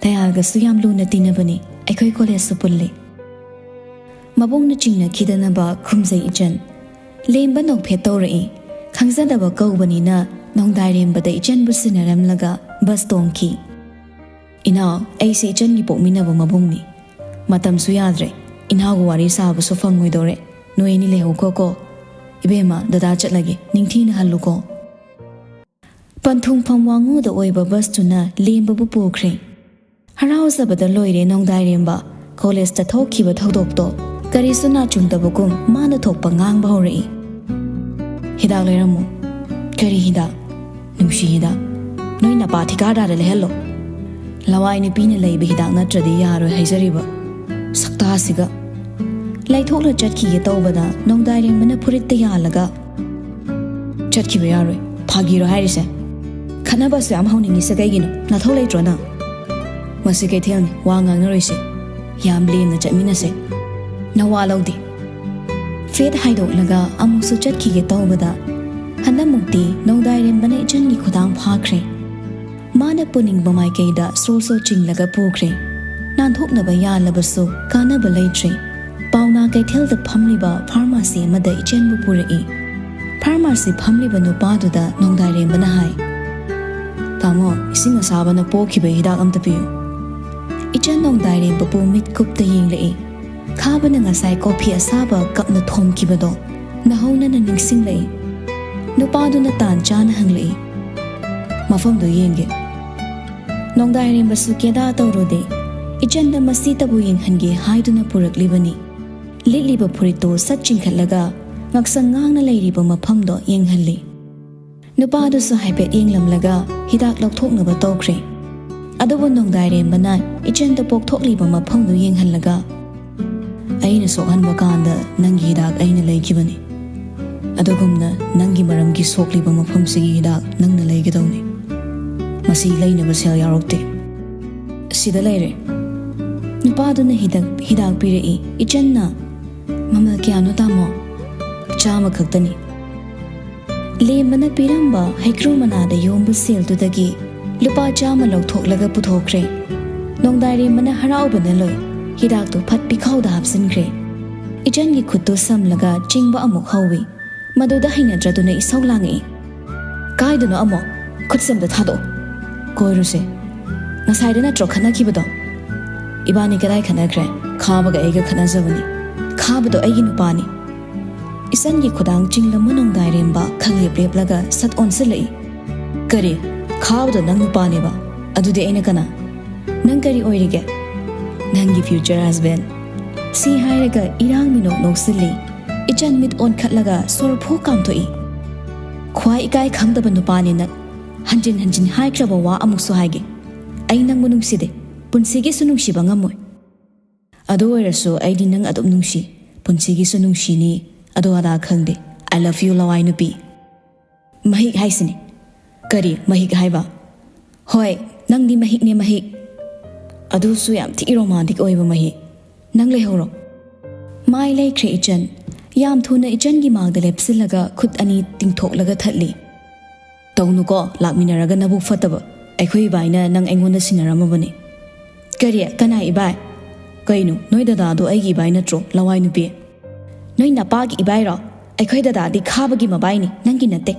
ꯗꯌꯥꯜꯒꯁꯨ ꯌꯥꯝ ꯂꯨꯅ ꯇꯤꯟꯅꯕꯅꯤ, ꯑꯩꯈꯣꯏ ꯀꯣꯂꯦꯖꯁꯨ ꯄꯨꯜꯂꯤ꯫" ꯃꯕꯨꯡꯅ ꯆꯤꯡꯅꯈꯤꯗꯅꯕ ꯈꯨꯝꯖꯩ ꯏꯆꯟ꯫ ꯂꯦꯝꯕ ꯅꯣꯛꯐꯦꯠ ꯇꯧꯔꯛꯏ꯫ ꯈꯪꯖꯗꯕ ꯀꯧꯕꯅꯤꯅ ꯅꯣꯡꯗꯥꯏꯔꯦꯝꯕꯗ ꯏꯆꯟꯕꯨ ꯁꯤꯟꯅꯔꯝꯂꯒ ꯕꯁ ꯇꯣꯡꯈꯤ꯫ "ꯏꯅꯥꯎ, ꯑꯩꯁꯦ ꯏꯆꯟꯒꯤ ꯄꯣꯛꯃꯤꯟꯅꯕ ꯃꯕꯨꯡꯅꯤ꯫ ꯃꯇꯝꯁꯨ ꯌꯥꯗ꯭ꯔꯦ, ꯏꯅꯥꯎꯒ ꯋꯥꯔꯤ ꯁꯥꯕꯁꯨ ꯐꯪꯉꯣꯏꯗꯧꯔꯦ꯫ ꯅꯣꯏ ꯑꯅꯤ ꯂꯩꯍꯧꯈꯣꯀꯣ꯫ ꯏꯕꯦꯝꯃ, ꯗꯗꯥ ꯆꯠꯂꯒꯦ, ꯅꯤꯡꯊꯤꯅ ꯍꯜꯂꯨꯀꯣ꯫" ꯄꯟꯊꯨꯡꯐꯝ ꯋꯥꯉꯨꯗ ꯑꯣꯏꯕ ꯕꯁꯇꯨꯅ ꯂꯦꯝꯕꯕꯨ ꯄꯨꯈ꯭ꯔꯦ꯫ ꯍꯔꯥꯎꯖꯕꯗ ꯂꯣꯏꯔꯦ ꯅꯣꯡꯗꯥꯏꯔꯦꯝꯕ꯫ ꯀꯣꯂꯦꯖꯇ ꯊꯣꯛꯈꯤꯕ ꯊꯧꯗꯣꯛꯇꯣ ꯀꯔꯤꯁꯨ ꯅꯥꯆꯨꯡꯗꯕꯒꯨꯝ ꯃꯥꯅ ꯊꯣꯛꯄ ꯉꯥꯡꯕ ꯍꯧꯔꯛꯏ꯫ "ꯍꯤꯗꯥꯛ ꯂꯩꯔꯝꯃꯨ꯫" "ꯀꯔꯤ ꯍꯤꯗꯥꯛ?" "ꯅꯨꯡꯁꯤ ꯍꯤꯗꯥꯛ꯫ ꯅꯣꯏ ꯅꯄꯥ ꯊꯤꯀꯥꯗꯥꯔꯗ ꯂꯩꯍꯜꯂꯣ꯫" ꯂꯋꯥꯏ ꯅꯨꯄꯤꯅ ꯂꯩꯕ ꯍꯤꯗꯥꯛ ꯅꯠꯇ꯭ꯔꯗꯤ ꯌꯥꯔꯣꯏ ꯍꯥꯏꯖꯔꯤꯕ ꯁꯛꯇꯥꯁꯤꯒ꯫ ꯂꯩꯊꯣꯛꯂ ꯆꯠꯈꯤꯒꯦ ꯇꯧꯕꯗ ꯅꯣꯡꯗꯥꯏꯔꯦꯝꯕꯅ ꯐꯨꯔꯤꯠꯇ ꯌꯥꯜꯂꯒ ꯆꯠꯈꯤꯕ ꯌꯥꯔꯣꯏ꯫ ꯐꯥꯒꯤꯔꯣ ꯍꯥꯏꯔꯤꯁꯦ? ꯈꯠꯅꯕꯁꯨ ꯌꯥꯝ ꯍꯧꯅꯤꯡꯉꯤꯁꯦ ꯀꯩꯒꯤꯅꯣ? ꯅꯊꯧ ꯂꯩꯇ꯭ꯔꯣ ꯅꯪ? ꯃꯁꯤ ꯀꯩꯊꯦꯜꯅꯤ, ꯋꯥ ꯉꯥꯡꯅꯔꯣꯏꯁꯦ꯫ ꯌꯥꯝ ꯂꯦꯝꯅ ꯆꯠꯃꯤꯟꯅꯁꯦ꯫ ꯅꯋꯥ ꯂꯧꯗꯦ꯫ ꯐꯦꯠ ꯍꯥꯏꯗꯣꯛꯂꯒ ꯑꯃꯨꯛꯁꯨ ꯆꯠꯈꯤꯒꯦ ꯇꯧꯕꯗ ꯍꯟꯗꯛꯃꯨꯛꯇꯤ ꯅꯣꯡꯗꯥꯏꯔꯦꯝꯕꯅ ꯏꯆꯟꯒꯤ ꯈꯨꯗꯥꯡ ꯐꯥꯈ꯭ꯔꯦ꯫ ꯃꯥꯅ ꯄꯨꯅꯤꯡꯕ ꯃꯥꯏꯀꯩꯗ ꯁ꯭ꯔꯣ ꯁ꯭ꯔꯣ ꯆꯤꯡꯂꯒ ꯄꯨꯈ꯭ꯔꯦ꯫ ꯅꯥꯟꯊꯣꯛꯅꯕ ꯌꯥꯜꯂꯕꯁꯨ ꯀꯥꯟꯅꯕ ꯂꯩꯇ꯭ꯔꯦ꯫ ꯄꯥꯎꯅꯥ ꯀꯩꯊꯦꯜꯗ ꯐꯝꯂꯤꯕ ꯐꯥꯔꯃꯥꯁꯤ ꯑꯃꯗ ꯏꯆꯦꯟꯕꯨ ꯄꯨꯔꯛꯏ꯫ ꯐꯥꯔꯃꯥꯁꯤ ꯐꯝꯂꯤꯕ ꯅꯨꯄꯥꯗꯨꯗ ꯅꯣꯡꯗꯥꯏꯔꯦꯝꯕꯅ ꯍꯥꯏ, "ꯇꯥꯃꯣ, ꯏꯁꯤꯡ ꯑꯁꯥꯕꯅ ꯄꯣꯛꯈꯤꯕ ꯍꯤꯗꯥꯛ ꯑꯝꯇ ꯄꯤꯌꯨ꯫" ꯏꯆꯟ ꯅꯣꯡꯗꯥꯏꯔꯦꯝꯕꯕꯨ ꯃꯤꯠ ꯀꯨꯞꯇ ꯌꯦꯡꯂꯛꯏ꯫ ꯈꯥꯕꯅ ꯉꯁꯥꯏ ꯀꯣꯐꯤ ꯑꯁꯥꯕ ꯀꯞꯅ ꯊꯣꯝꯈꯤꯕꯗꯣ ꯅꯍꯧꯅꯅ ꯅꯤꯡꯁꯤꯡꯂꯛꯏ꯫ ꯅꯨꯄꯥꯗꯨꯅ ꯇꯥꯟ ꯆꯥꯅ ꯍꯪꯂꯛꯏ, "ꯃꯐꯝꯗꯨ ꯌꯦꯡꯒꯦ꯫" ꯅꯣꯡꯗꯥꯏꯔꯦꯝꯕꯁꯨ ꯀꯦꯗꯥ ꯇꯧꯔꯨꯗꯦ꯫ ꯏꯆꯟꯗ ꯃꯁꯤꯇꯕꯨ ꯌꯦꯡꯍꯟꯒꯦ ꯍꯥꯏꯗꯨꯅ ꯄꯨꯔꯛꯂꯤꯕꯅꯤ꯫ ꯂꯤꯠꯂꯤꯕ ꯐꯨꯔꯤꯠꯇꯨ ꯁꯠ ꯆꯤꯡꯈꯠꯂꯒ ꯉꯛꯁꯪ ꯉꯥꯡꯅ ꯂꯩꯔꯤꯕ ꯃꯐꯝꯗꯣ ꯌꯦꯡꯍꯜꯂꯤ꯫ ꯅꯨꯄꯥꯗꯨꯁꯨ ꯍꯥꯏꯐꯦꯠ ꯌꯦꯡꯂꯝꯂꯒ ꯍꯤꯗꯥꯛ ꯂꯧꯊꯣꯛꯅꯕ ꯇꯧꯈ꯭ꯔꯦ꯫ ꯑꯗꯨꯕꯨ ꯅꯣꯡꯗꯥꯏꯔꯦꯝꯕꯅ ꯏꯆꯟꯗ ꯄꯣꯛꯊꯣꯛꯂꯤꯕ ꯃꯐꯝꯗꯨ ꯌꯦꯡꯍꯜꯂꯒ, "ꯑꯩꯅ ꯁꯣꯛꯍꯟꯕ ꯀꯥꯟꯗ ꯅꯪꯒꯤ ꯍꯤꯗꯥꯛ ꯑꯩꯅ ꯂꯩꯈꯤꯕꯅꯤ꯫ ꯑꯗꯨꯒꯨꯝꯅ ꯅꯪꯒꯤ ꯃꯔꯝꯒꯤ ꯁꯣꯛꯂꯤꯕ ꯃꯐꯝꯁꯤꯒꯤ ꯍꯤꯗꯥꯛ ꯅꯪꯅ ꯂꯩꯒꯗꯧꯅꯤ꯫ ꯃꯁꯤ ꯂꯩꯅꯕ ꯁꯦꯜ ꯌꯥꯎꯔꯛꯇꯦ꯫ ꯁꯤꯗ ꯂꯩꯔꯦ꯫" ꯅꯨꯄꯥꯗꯨꯅ ꯍꯤꯗꯥꯛ, ꯍꯤꯗꯥꯛ ꯄꯤꯔꯛꯏ꯫ ꯏꯆꯟꯅ, "ꯃꯃꯜ ꯀꯌꯥꯅꯣ, ꯇꯥꯃꯣ?" "ꯆꯥꯝꯃ ꯈꯛꯇꯅꯤ꯫" ꯂꯦꯝꯕꯅ ꯄꯤꯔꯝꯕ ꯍꯩꯀ꯭ꯔꯨ ꯃꯅꯥꯗ ꯌꯣꯝꯕ ꯁꯦꯜꯗꯨꯗꯒꯤ ꯂꯨꯄꯥ ꯆꯥꯝꯃ ꯂꯧꯊꯣꯛꯂꯒ ꯄꯨꯊꯣꯛꯈ꯭ꯔꯦ꯫ ꯅꯣꯡꯗꯥꯏꯔꯦꯝꯕꯅ ꯍꯔꯥꯎꯕꯅ ꯂꯣꯏ꯫ ꯍꯤꯗꯥꯛꯇꯨ ꯐꯠ ꯄꯤꯈꯥꯎꯗ ꯍꯥꯞꯆꯤꯟꯈ꯭ꯔꯦ꯫ ꯏꯆꯟꯒꯤ ꯈꯨꯠꯇꯨ ꯁꯝꯂꯒ ꯆꯤꯡꯕ ꯑꯃꯨꯛ ꯍꯧꯏ꯫ ꯃꯗꯨꯗ ꯍꯩꯅꯗ꯭ꯔꯗꯨꯅ ꯏꯁꯧ ꯂꯥꯡꯉꯛꯏ꯫ "ꯀꯥꯏꯗꯅꯣ ꯑꯃꯨꯛ? ꯈꯨꯠꯁꯦ ꯑꯝꯇ ꯊꯥꯗꯣꯛꯑꯣ꯫ ꯀꯣꯏꯔꯨꯁꯦ꯫ ꯉꯁꯥꯏꯗ ꯅꯠꯇ꯭ꯔꯣ ꯈꯠꯅꯈꯤꯕꯗꯣ?" "ꯏꯕꯥꯅꯤ ꯀꯗꯥꯏ ꯈꯠꯅꯈ꯭ꯔꯦ? ꯈꯥꯕꯒ ꯑꯩꯒ ꯈꯠꯅꯖꯕꯅꯤ꯫ ꯈꯥꯕꯗꯣ ꯑꯩꯒꯤ ꯅꯨꯄꯥꯅꯤ꯫" ꯏꯆꯟꯒꯤ ꯈꯨꯗꯥꯡ ꯆꯤꯡꯂꯝꯕ ꯅꯣꯡꯗꯥꯏꯔꯦꯝꯕ ꯈꯪꯂꯦꯞ ꯂꯦꯞꯂꯒ ꯁꯠ ꯑꯣꯟꯁꯤꯜꯂꯛꯏ꯫ "ꯀꯔꯤ? ꯈꯥꯕꯗꯣ ꯅꯪ ꯅꯨꯄꯥꯅꯦꯕ? ꯑꯗꯨꯗꯤ ꯑꯩꯅ ꯀꯅꯥ? ꯅꯪ ꯀꯔꯤ ꯑꯣꯏꯔꯤꯒꯦ?" "ꯅꯪꯒꯤ future husband꯫" ꯁꯤ ꯍꯥꯏꯔꯒ ꯏꯔꯥꯡ ꯃꯤꯅꯣꯛ ꯅꯣꯛꯁꯤꯜꯂꯤ꯫ ꯏꯆꯟ ꯃꯤꯠ ꯑꯣꯟꯈꯠꯂꯒ ꯁꯣꯔ ꯐꯨ ꯀꯥꯝꯊꯣꯛꯏ꯫ "ꯈ꯭ꯋꯥꯏ ꯏꯀꯥꯏ ꯈꯪꯗꯕ ꯅꯨꯄꯥꯅꯤ ꯅꯪ꯫ ꯍꯟꯖꯤꯟ ꯍꯟꯖꯤꯟ ꯍꯥꯏꯈ꯭ꯔꯕ ꯋꯥ ꯑꯃꯨꯛꯁꯨ ꯍꯥꯏꯒꯦ꯫ ꯑꯩ ꯅꯪꯕꯨ ꯅꯨꯡꯁꯤꯗꯦ, ꯄꯨꯟꯁꯤꯒꯤꯁꯨ ꯅꯨꯡꯁꯤꯕ ꯉꯝꯃꯣꯏ꯫ ꯑꯗꯨ ꯑꯣꯏꯔꯁꯨ ꯑꯩꯗꯤ ꯅꯪ ꯑꯗꯨꯝ ꯅꯨꯡꯁꯤ, ꯄꯨꯟꯁꯤꯒꯤꯁꯨ ꯅꯨꯡꯁꯤꯅꯤ꯫ ꯑꯗꯨ ꯑꯗꯥ ꯈꯪꯗꯦ꯫ I love you, ꯂꯋꯥꯏ ꯅꯨꯄꯤ꯫ ꯃꯍꯤꯛ ꯍꯥꯏꯁꯤꯅꯤ꯫ ꯀꯔꯤ ꯃꯍꯤꯛ ꯍꯥꯏꯕ? ꯍꯣꯏ, ꯅꯪꯗꯤ ꯃꯍꯤꯛꯅꯦ, ꯃꯍꯤꯛ꯫ ꯑꯗꯨꯁꯨ ꯌꯥꯝ ꯊꯤ ꯔꯣꯃꯥꯟꯇꯤꯛ ꯑꯣꯏꯕ ꯃꯍꯤꯛ꯫ ꯅꯪ ꯂꯩꯍꯧꯔꯣ꯫ ꯃꯥꯏ ꯂꯩꯈ꯭ꯔꯦ ꯏꯆꯟ꯫ ꯌꯥꯝ ꯊꯨꯅ ꯏꯆꯟꯒꯤ ꯃꯥꯡꯗ ꯂꯦꯞꯁꯤꯜꯂꯒ ꯈꯨꯠ ꯑꯅꯤ ꯇꯤꯡꯊꯣꯛꯂꯒ ꯊꯠꯂꯤ꯫ ꯇꯧꯅꯨꯀꯣ, ꯂꯥꯛꯃꯤꯟꯅꯔꯒ ꯅꯕꯨꯛ ꯐꯠꯇꯕ꯫ ꯑꯩꯈꯣꯏ ꯏꯕꯥꯏꯅ ꯅꯪ ꯑꯩꯉꯣꯟꯗ ꯁꯤꯟꯅꯔꯝꯃꯕꯅꯤ꯫ ꯀꯔꯤ? ꯀꯅꯥ ꯏꯕꯥꯏ? ꯀꯩꯅꯣ, ꯅꯣꯏ ꯗꯗꯥꯗꯣ ꯑꯩꯒꯤ ꯏꯕꯥꯏ ꯅꯠꯇ꯭ꯔꯣ, ꯂꯋꯥꯏ ꯅꯨꯄꯤ? ꯅꯣꯏ ꯅꯄꯥꯒꯤ ꯏꯕꯥꯏꯔꯣ? ꯑꯩꯈꯣꯏ ꯗꯗꯥꯗꯤ ꯈꯥꯕꯒꯤ ꯃꯕꯥꯏꯅꯤ, ꯅꯪꯒꯤ ꯅꯠꯇꯦ꯫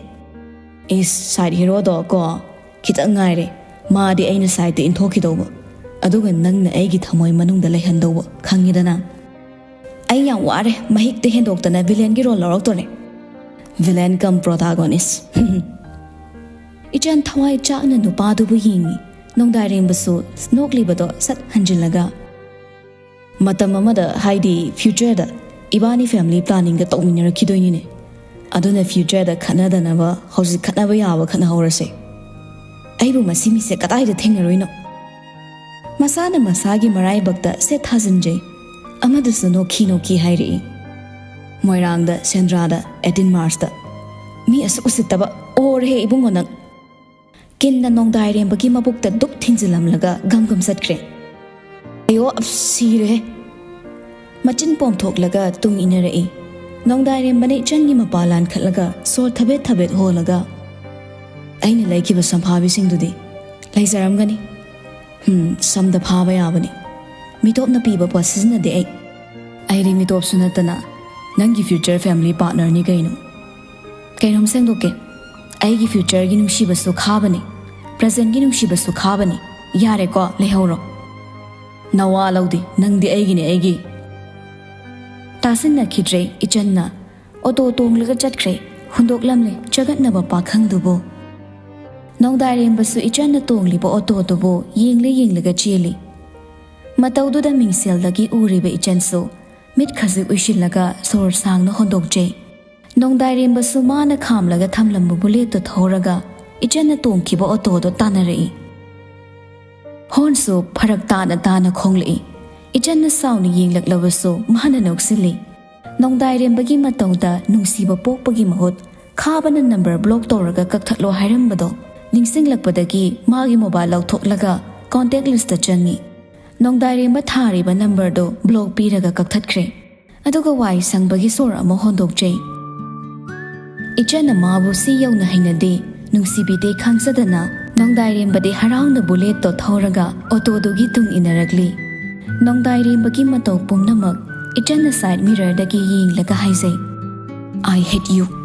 ꯏꯁ, ꯁꯥꯏꯠ ꯍꯤꯔꯣꯗꯣ ꯀꯣ, ꯈꯤꯇꯪ ꯉꯥꯏꯔꯦ꯫ ꯃꯥꯗꯤ ꯑꯩꯅ ꯁꯥꯏꯠꯇ ꯏꯟꯊꯣꯛꯈꯤꯗꯧꯕ, ꯑꯗꯨꯒ ꯅꯪꯅ ꯑꯩꯒꯤ ꯊꯃꯣꯏ ꯃꯅꯨꯡꯗ ꯂꯩꯍꯟꯗꯧꯕ, ꯈꯪꯉꯤꯗꯅ? ꯑꯩ ꯌꯥꯝ ꯋꯥꯔꯦ, ꯃꯍꯤꯛꯇ ꯍꯦꯟꯗꯣꯛꯇꯅ ꯚꯤꯂꯦꯟꯒꯤ ꯔꯣꯜ ꯂꯧꯔꯛꯇꯣꯔꯦ꯫ ꯚꯤꯂꯦꯟ ꯀꯝ ꯄ꯭ꯔꯣꯇꯥꯒꯣꯅꯤꯁ꯫ ꯏꯆꯟ ꯊꯋꯥꯏ ꯆꯥꯛꯅ ꯅꯨꯄꯥꯗꯨꯕꯨ ꯌꯦꯡꯉꯤ꯫ ꯅꯣꯡꯗꯥꯏꯔꯦꯝꯕꯁꯨ ꯅꯣꯛꯂꯤꯕꯗꯣ ꯁꯠ ꯍꯟꯖꯤꯜꯂꯒ, "ꯃꯇꯝ ꯑꯃꯗ, ꯍꯥꯏꯗꯤ ꯐ꯭ꯌꯨꯆꯔꯗ, ꯏꯕꯥꯅꯤ ꯐꯦꯃꯤꯂꯤ ꯄ꯭ꯂꯥꯅꯤꯡꯒ ꯇꯧꯃꯤꯟꯅꯔꯛꯈꯤꯗꯣꯏꯅꯤꯅꯦ꯫ ꯑꯗꯨꯅ ꯐ꯭ꯌꯨꯆꯔꯗ ꯈꯠꯅꯗꯅꯕ ꯍꯧꯖꯤꯛ ꯈꯠꯅꯕ ꯌꯥꯕ ꯈꯠꯅꯍꯧꯔꯁꯦ꯫ ꯑꯩꯕꯨ ꯃꯁꯤ ꯃꯤꯁꯦ ꯀꯗꯥꯏꯗ ꯊꯦꯡꯅꯔꯨꯏꯅꯣ?" ꯃꯁꯥꯅ ꯃꯁꯥꯒꯤ ꯃꯔꯥꯏꯕꯛꯇ ꯁꯦꯠ ꯊꯥꯖꯤꯟꯖꯩ꯫ ꯑꯃꯗꯨꯁꯨ ꯅꯣꯛꯈꯤ ꯅꯣꯛꯈꯤ ꯍꯥꯏꯔꯛꯏ꯫ ꯃꯣꯏꯔꯥꯡꯗ ꯁꯦꯟꯗ꯭ꯔꯥꯗ ꯑꯩꯠꯇꯤꯟ ꯃꯥꯔꯆꯇ꯫ ꯃꯤ ꯑꯁꯨꯛ ꯎꯁꯤꯠꯇꯕ ꯑꯣꯔꯦꯍꯦ ꯏꯕꯨꯡꯉꯣ ꯅꯪ꯫ ꯀꯤꯟꯅ ꯅꯣꯡꯗꯥꯏꯔꯦꯝꯕꯒꯤ ꯃꯕꯨꯛꯇ ꯗꯨꯞ ꯊꯤꯟꯖꯤꯜꯂꯝꯂꯒ ꯒꯝ ꯒꯝ ꯆꯠꯈ꯭ꯔꯦ꯫ ꯑꯌꯣ, ꯑꯞ, ꯁꯤꯔꯦꯍꯦ꯫ ꯃꯆꯤꯟ ꯄꯣꯝꯊꯣꯛꯂꯒ ꯇꯨꯡ ꯏꯟꯅꯔꯛꯏ꯫ ꯅꯣꯡꯗꯥꯏꯔꯦꯝꯕꯅ ꯏꯆꯟꯒꯤ ꯃꯄꯥ ꯂꯥꯟꯈꯠꯂꯒ ꯁꯣꯔ ꯊꯕꯦꯠ ꯊꯕꯦꯠ ꯍꯣꯜꯂꯒ, "ꯑꯩꯅ ꯂꯩꯈꯤꯕ ꯁꯝꯐꯥꯕꯤꯁꯤꯡꯗꯨꯗꯤ?" "ꯂꯩꯖꯔꯝꯒꯅꯤ꯫ ꯍꯝ, ꯁꯝꯗ ꯐꯥꯕ ꯌꯥꯕꯅꯤ꯫ ꯃꯤꯇꯣꯞꯅ ꯄꯤꯕ ꯄꯣꯠ ꯁꯤꯖꯤꯟꯅꯗꯦ ꯑꯩ꯫ ꯑꯩꯗꯤ ꯃꯤꯇꯣꯞꯁꯨ ꯅꯠꯇꯅ ꯅꯪꯒꯤ ꯐ꯭ꯌꯨꯆꯔ ꯐꯦꯃꯤꯂꯤ ꯄꯥꯔꯠꯅꯔꯅꯤ ꯀꯩꯅꯣ꯫ ꯀꯩꯅꯣꯝ ꯁꯦꯡꯗꯣꯛꯀꯦ꯫ ꯑꯩꯒꯤ ꯐ꯭ꯌꯨꯆꯔꯒꯤ ꯅꯨꯡꯁꯤꯕꯁꯨ ꯈꯥꯕꯅꯤ, ꯄ꯭ꯔꯦꯖꯦꯟꯒꯤ ꯅꯨꯡꯁꯤꯕꯁꯨ ꯈꯥꯕꯅꯤ꯫ ꯌꯥꯔꯦꯀꯣ, ꯂꯩꯍꯧꯔꯣ꯫ ꯅꯋꯥ ꯂꯧꯗꯦ, ꯅꯪꯗꯤ ꯑꯩꯒꯤꯅꯦ, ꯑꯩꯒꯤ꯫" ꯇꯥꯁꯤꯟꯅꯈꯤꯗ꯭ꯔꯦ ꯏꯆꯟꯅ꯫ ꯑꯣꯇꯣ ꯇꯣꯡꯂꯒ ꯆꯠꯈ꯭ꯔꯦ꯫ ꯍꯨꯟꯗꯣꯛꯂꯝꯂꯦ ꯆꯒꯠꯅꯕ ꯄꯥꯈꯪꯗꯨꯕꯨ꯫ ꯅꯣꯡꯗꯥꯏꯔꯦꯝꯕꯁꯨ ꯏꯆꯟꯅ ꯇꯣꯡꯂꯤꯕ ꯑꯣꯇꯣꯗꯨꯕꯨ ꯌꯦꯡꯂ ꯌꯦꯡꯂꯒ ꯆꯦꯜꯂꯤ꯫ ꯃꯇꯧꯗꯨꯗ ꯃꯤꯡꯁꯦꯜꯗꯒꯤ ꯎꯔꯤꯕ ꯏꯆꯟꯁꯨ ꯃꯤꯠ ꯈꯖꯤꯛ ꯎꯏꯁꯤꯜꯂꯒ ꯁꯣꯔ ꯁꯥꯡꯅ ꯍꯣꯟꯗꯣꯛꯆꯩ꯫ ꯅꯣꯡꯗꯥꯏꯔꯦꯝꯕꯁꯨ ꯃꯥꯅ ꯈꯥꯝꯂꯒ ꯊꯝꯂꯝꯕ ꯕꯨꯂꯦꯠꯇꯨ ꯊꯧꯔꯒ ꯏꯆꯟꯅ ꯇꯣꯡꯈꯤꯕ ꯑꯣꯇꯣꯗꯣ ꯇꯥꯟꯅꯔꯛꯏ꯫ ꯐꯣꯟꯁꯨ ꯐꯔꯛ ꯇꯥꯅ ꯇꯥꯅ ꯈꯣꯡꯂꯛꯏ꯫ ꯏꯆꯟꯅ ꯁꯥꯎꯅ ꯌꯦꯡꯂꯛꯂꯕꯁꯨ ꯃꯥꯅ ꯅꯣꯛꯁꯤꯜꯂꯤ꯫ ꯅꯣꯡꯗꯥꯏꯔꯦꯝꯕꯒꯤ ꯃꯇꯧꯗ ꯅꯨꯡꯁꯤꯕ ꯄꯣꯛꯄꯒꯤ ꯃꯍꯨꯠ ꯈꯥꯕꯅ ꯅꯝꯕꯔ ꯕ꯭ꯂꯣꯛ ꯇꯧꯔꯒ ꯀꯛꯊꯠꯂꯣ ꯍꯥꯏꯔꯝꯕꯗꯣ ꯅꯤꯡꯁꯤꯡꯂꯛꯄꯗꯒꯤ ꯃꯥꯒꯤ ꯃꯣꯕꯥꯏꯜ ꯂꯧꯊꯣꯛꯂꯒ ꯀꯣꯟꯇꯦꯛ ꯂꯤꯁꯇ ꯆꯪꯉꯤ꯫ ꯅꯣꯡꯗꯥꯏꯔꯦꯝꯕ ꯊꯥꯔꯤꯕ ꯅꯝꯕꯔꯗꯣ ꯕ꯭ꯂꯣꯛ ꯄꯤꯔꯒ ꯀꯛꯊꯠꯈ꯭ꯔꯦ꯫ ꯑꯗꯨꯒ ꯋꯥꯏ ꯁꯪꯕꯒꯤ ꯁꯣꯔ ꯑꯃ ꯍꯣꯟꯗꯣꯛꯆꯩ꯫ ꯏꯆꯟꯅ ꯃꯥꯕꯨ ꯁꯤ ꯌꯧꯅ ꯍꯩꯅꯗꯦ, ꯅꯨꯡꯁꯤꯕꯤꯗꯦ ꯈꯪꯖꯗꯅ ꯅꯣꯡꯗꯥꯏꯔꯦꯝꯕꯗꯤ ꯍꯔꯥꯎꯅ ꯕꯨꯂꯦꯠꯇꯣ ꯊꯧꯔꯒ ꯑꯣꯇꯣꯗꯨꯒꯤ ꯇꯨꯡ ꯏꯟꯅꯔꯛꯂꯤ꯫ ꯅꯣꯡꯗꯥꯏꯔꯦꯝꯕꯒꯤ ꯃꯇꯧ ꯄꯨꯝꯅꯃꯛ ꯏꯆꯟꯅ ꯁꯥꯏꯠ ꯃꯤꯔꯔꯗꯒꯤ ꯌꯦꯡꯂꯒ ꯍꯥꯏꯖꯩ, "I hate you"꯫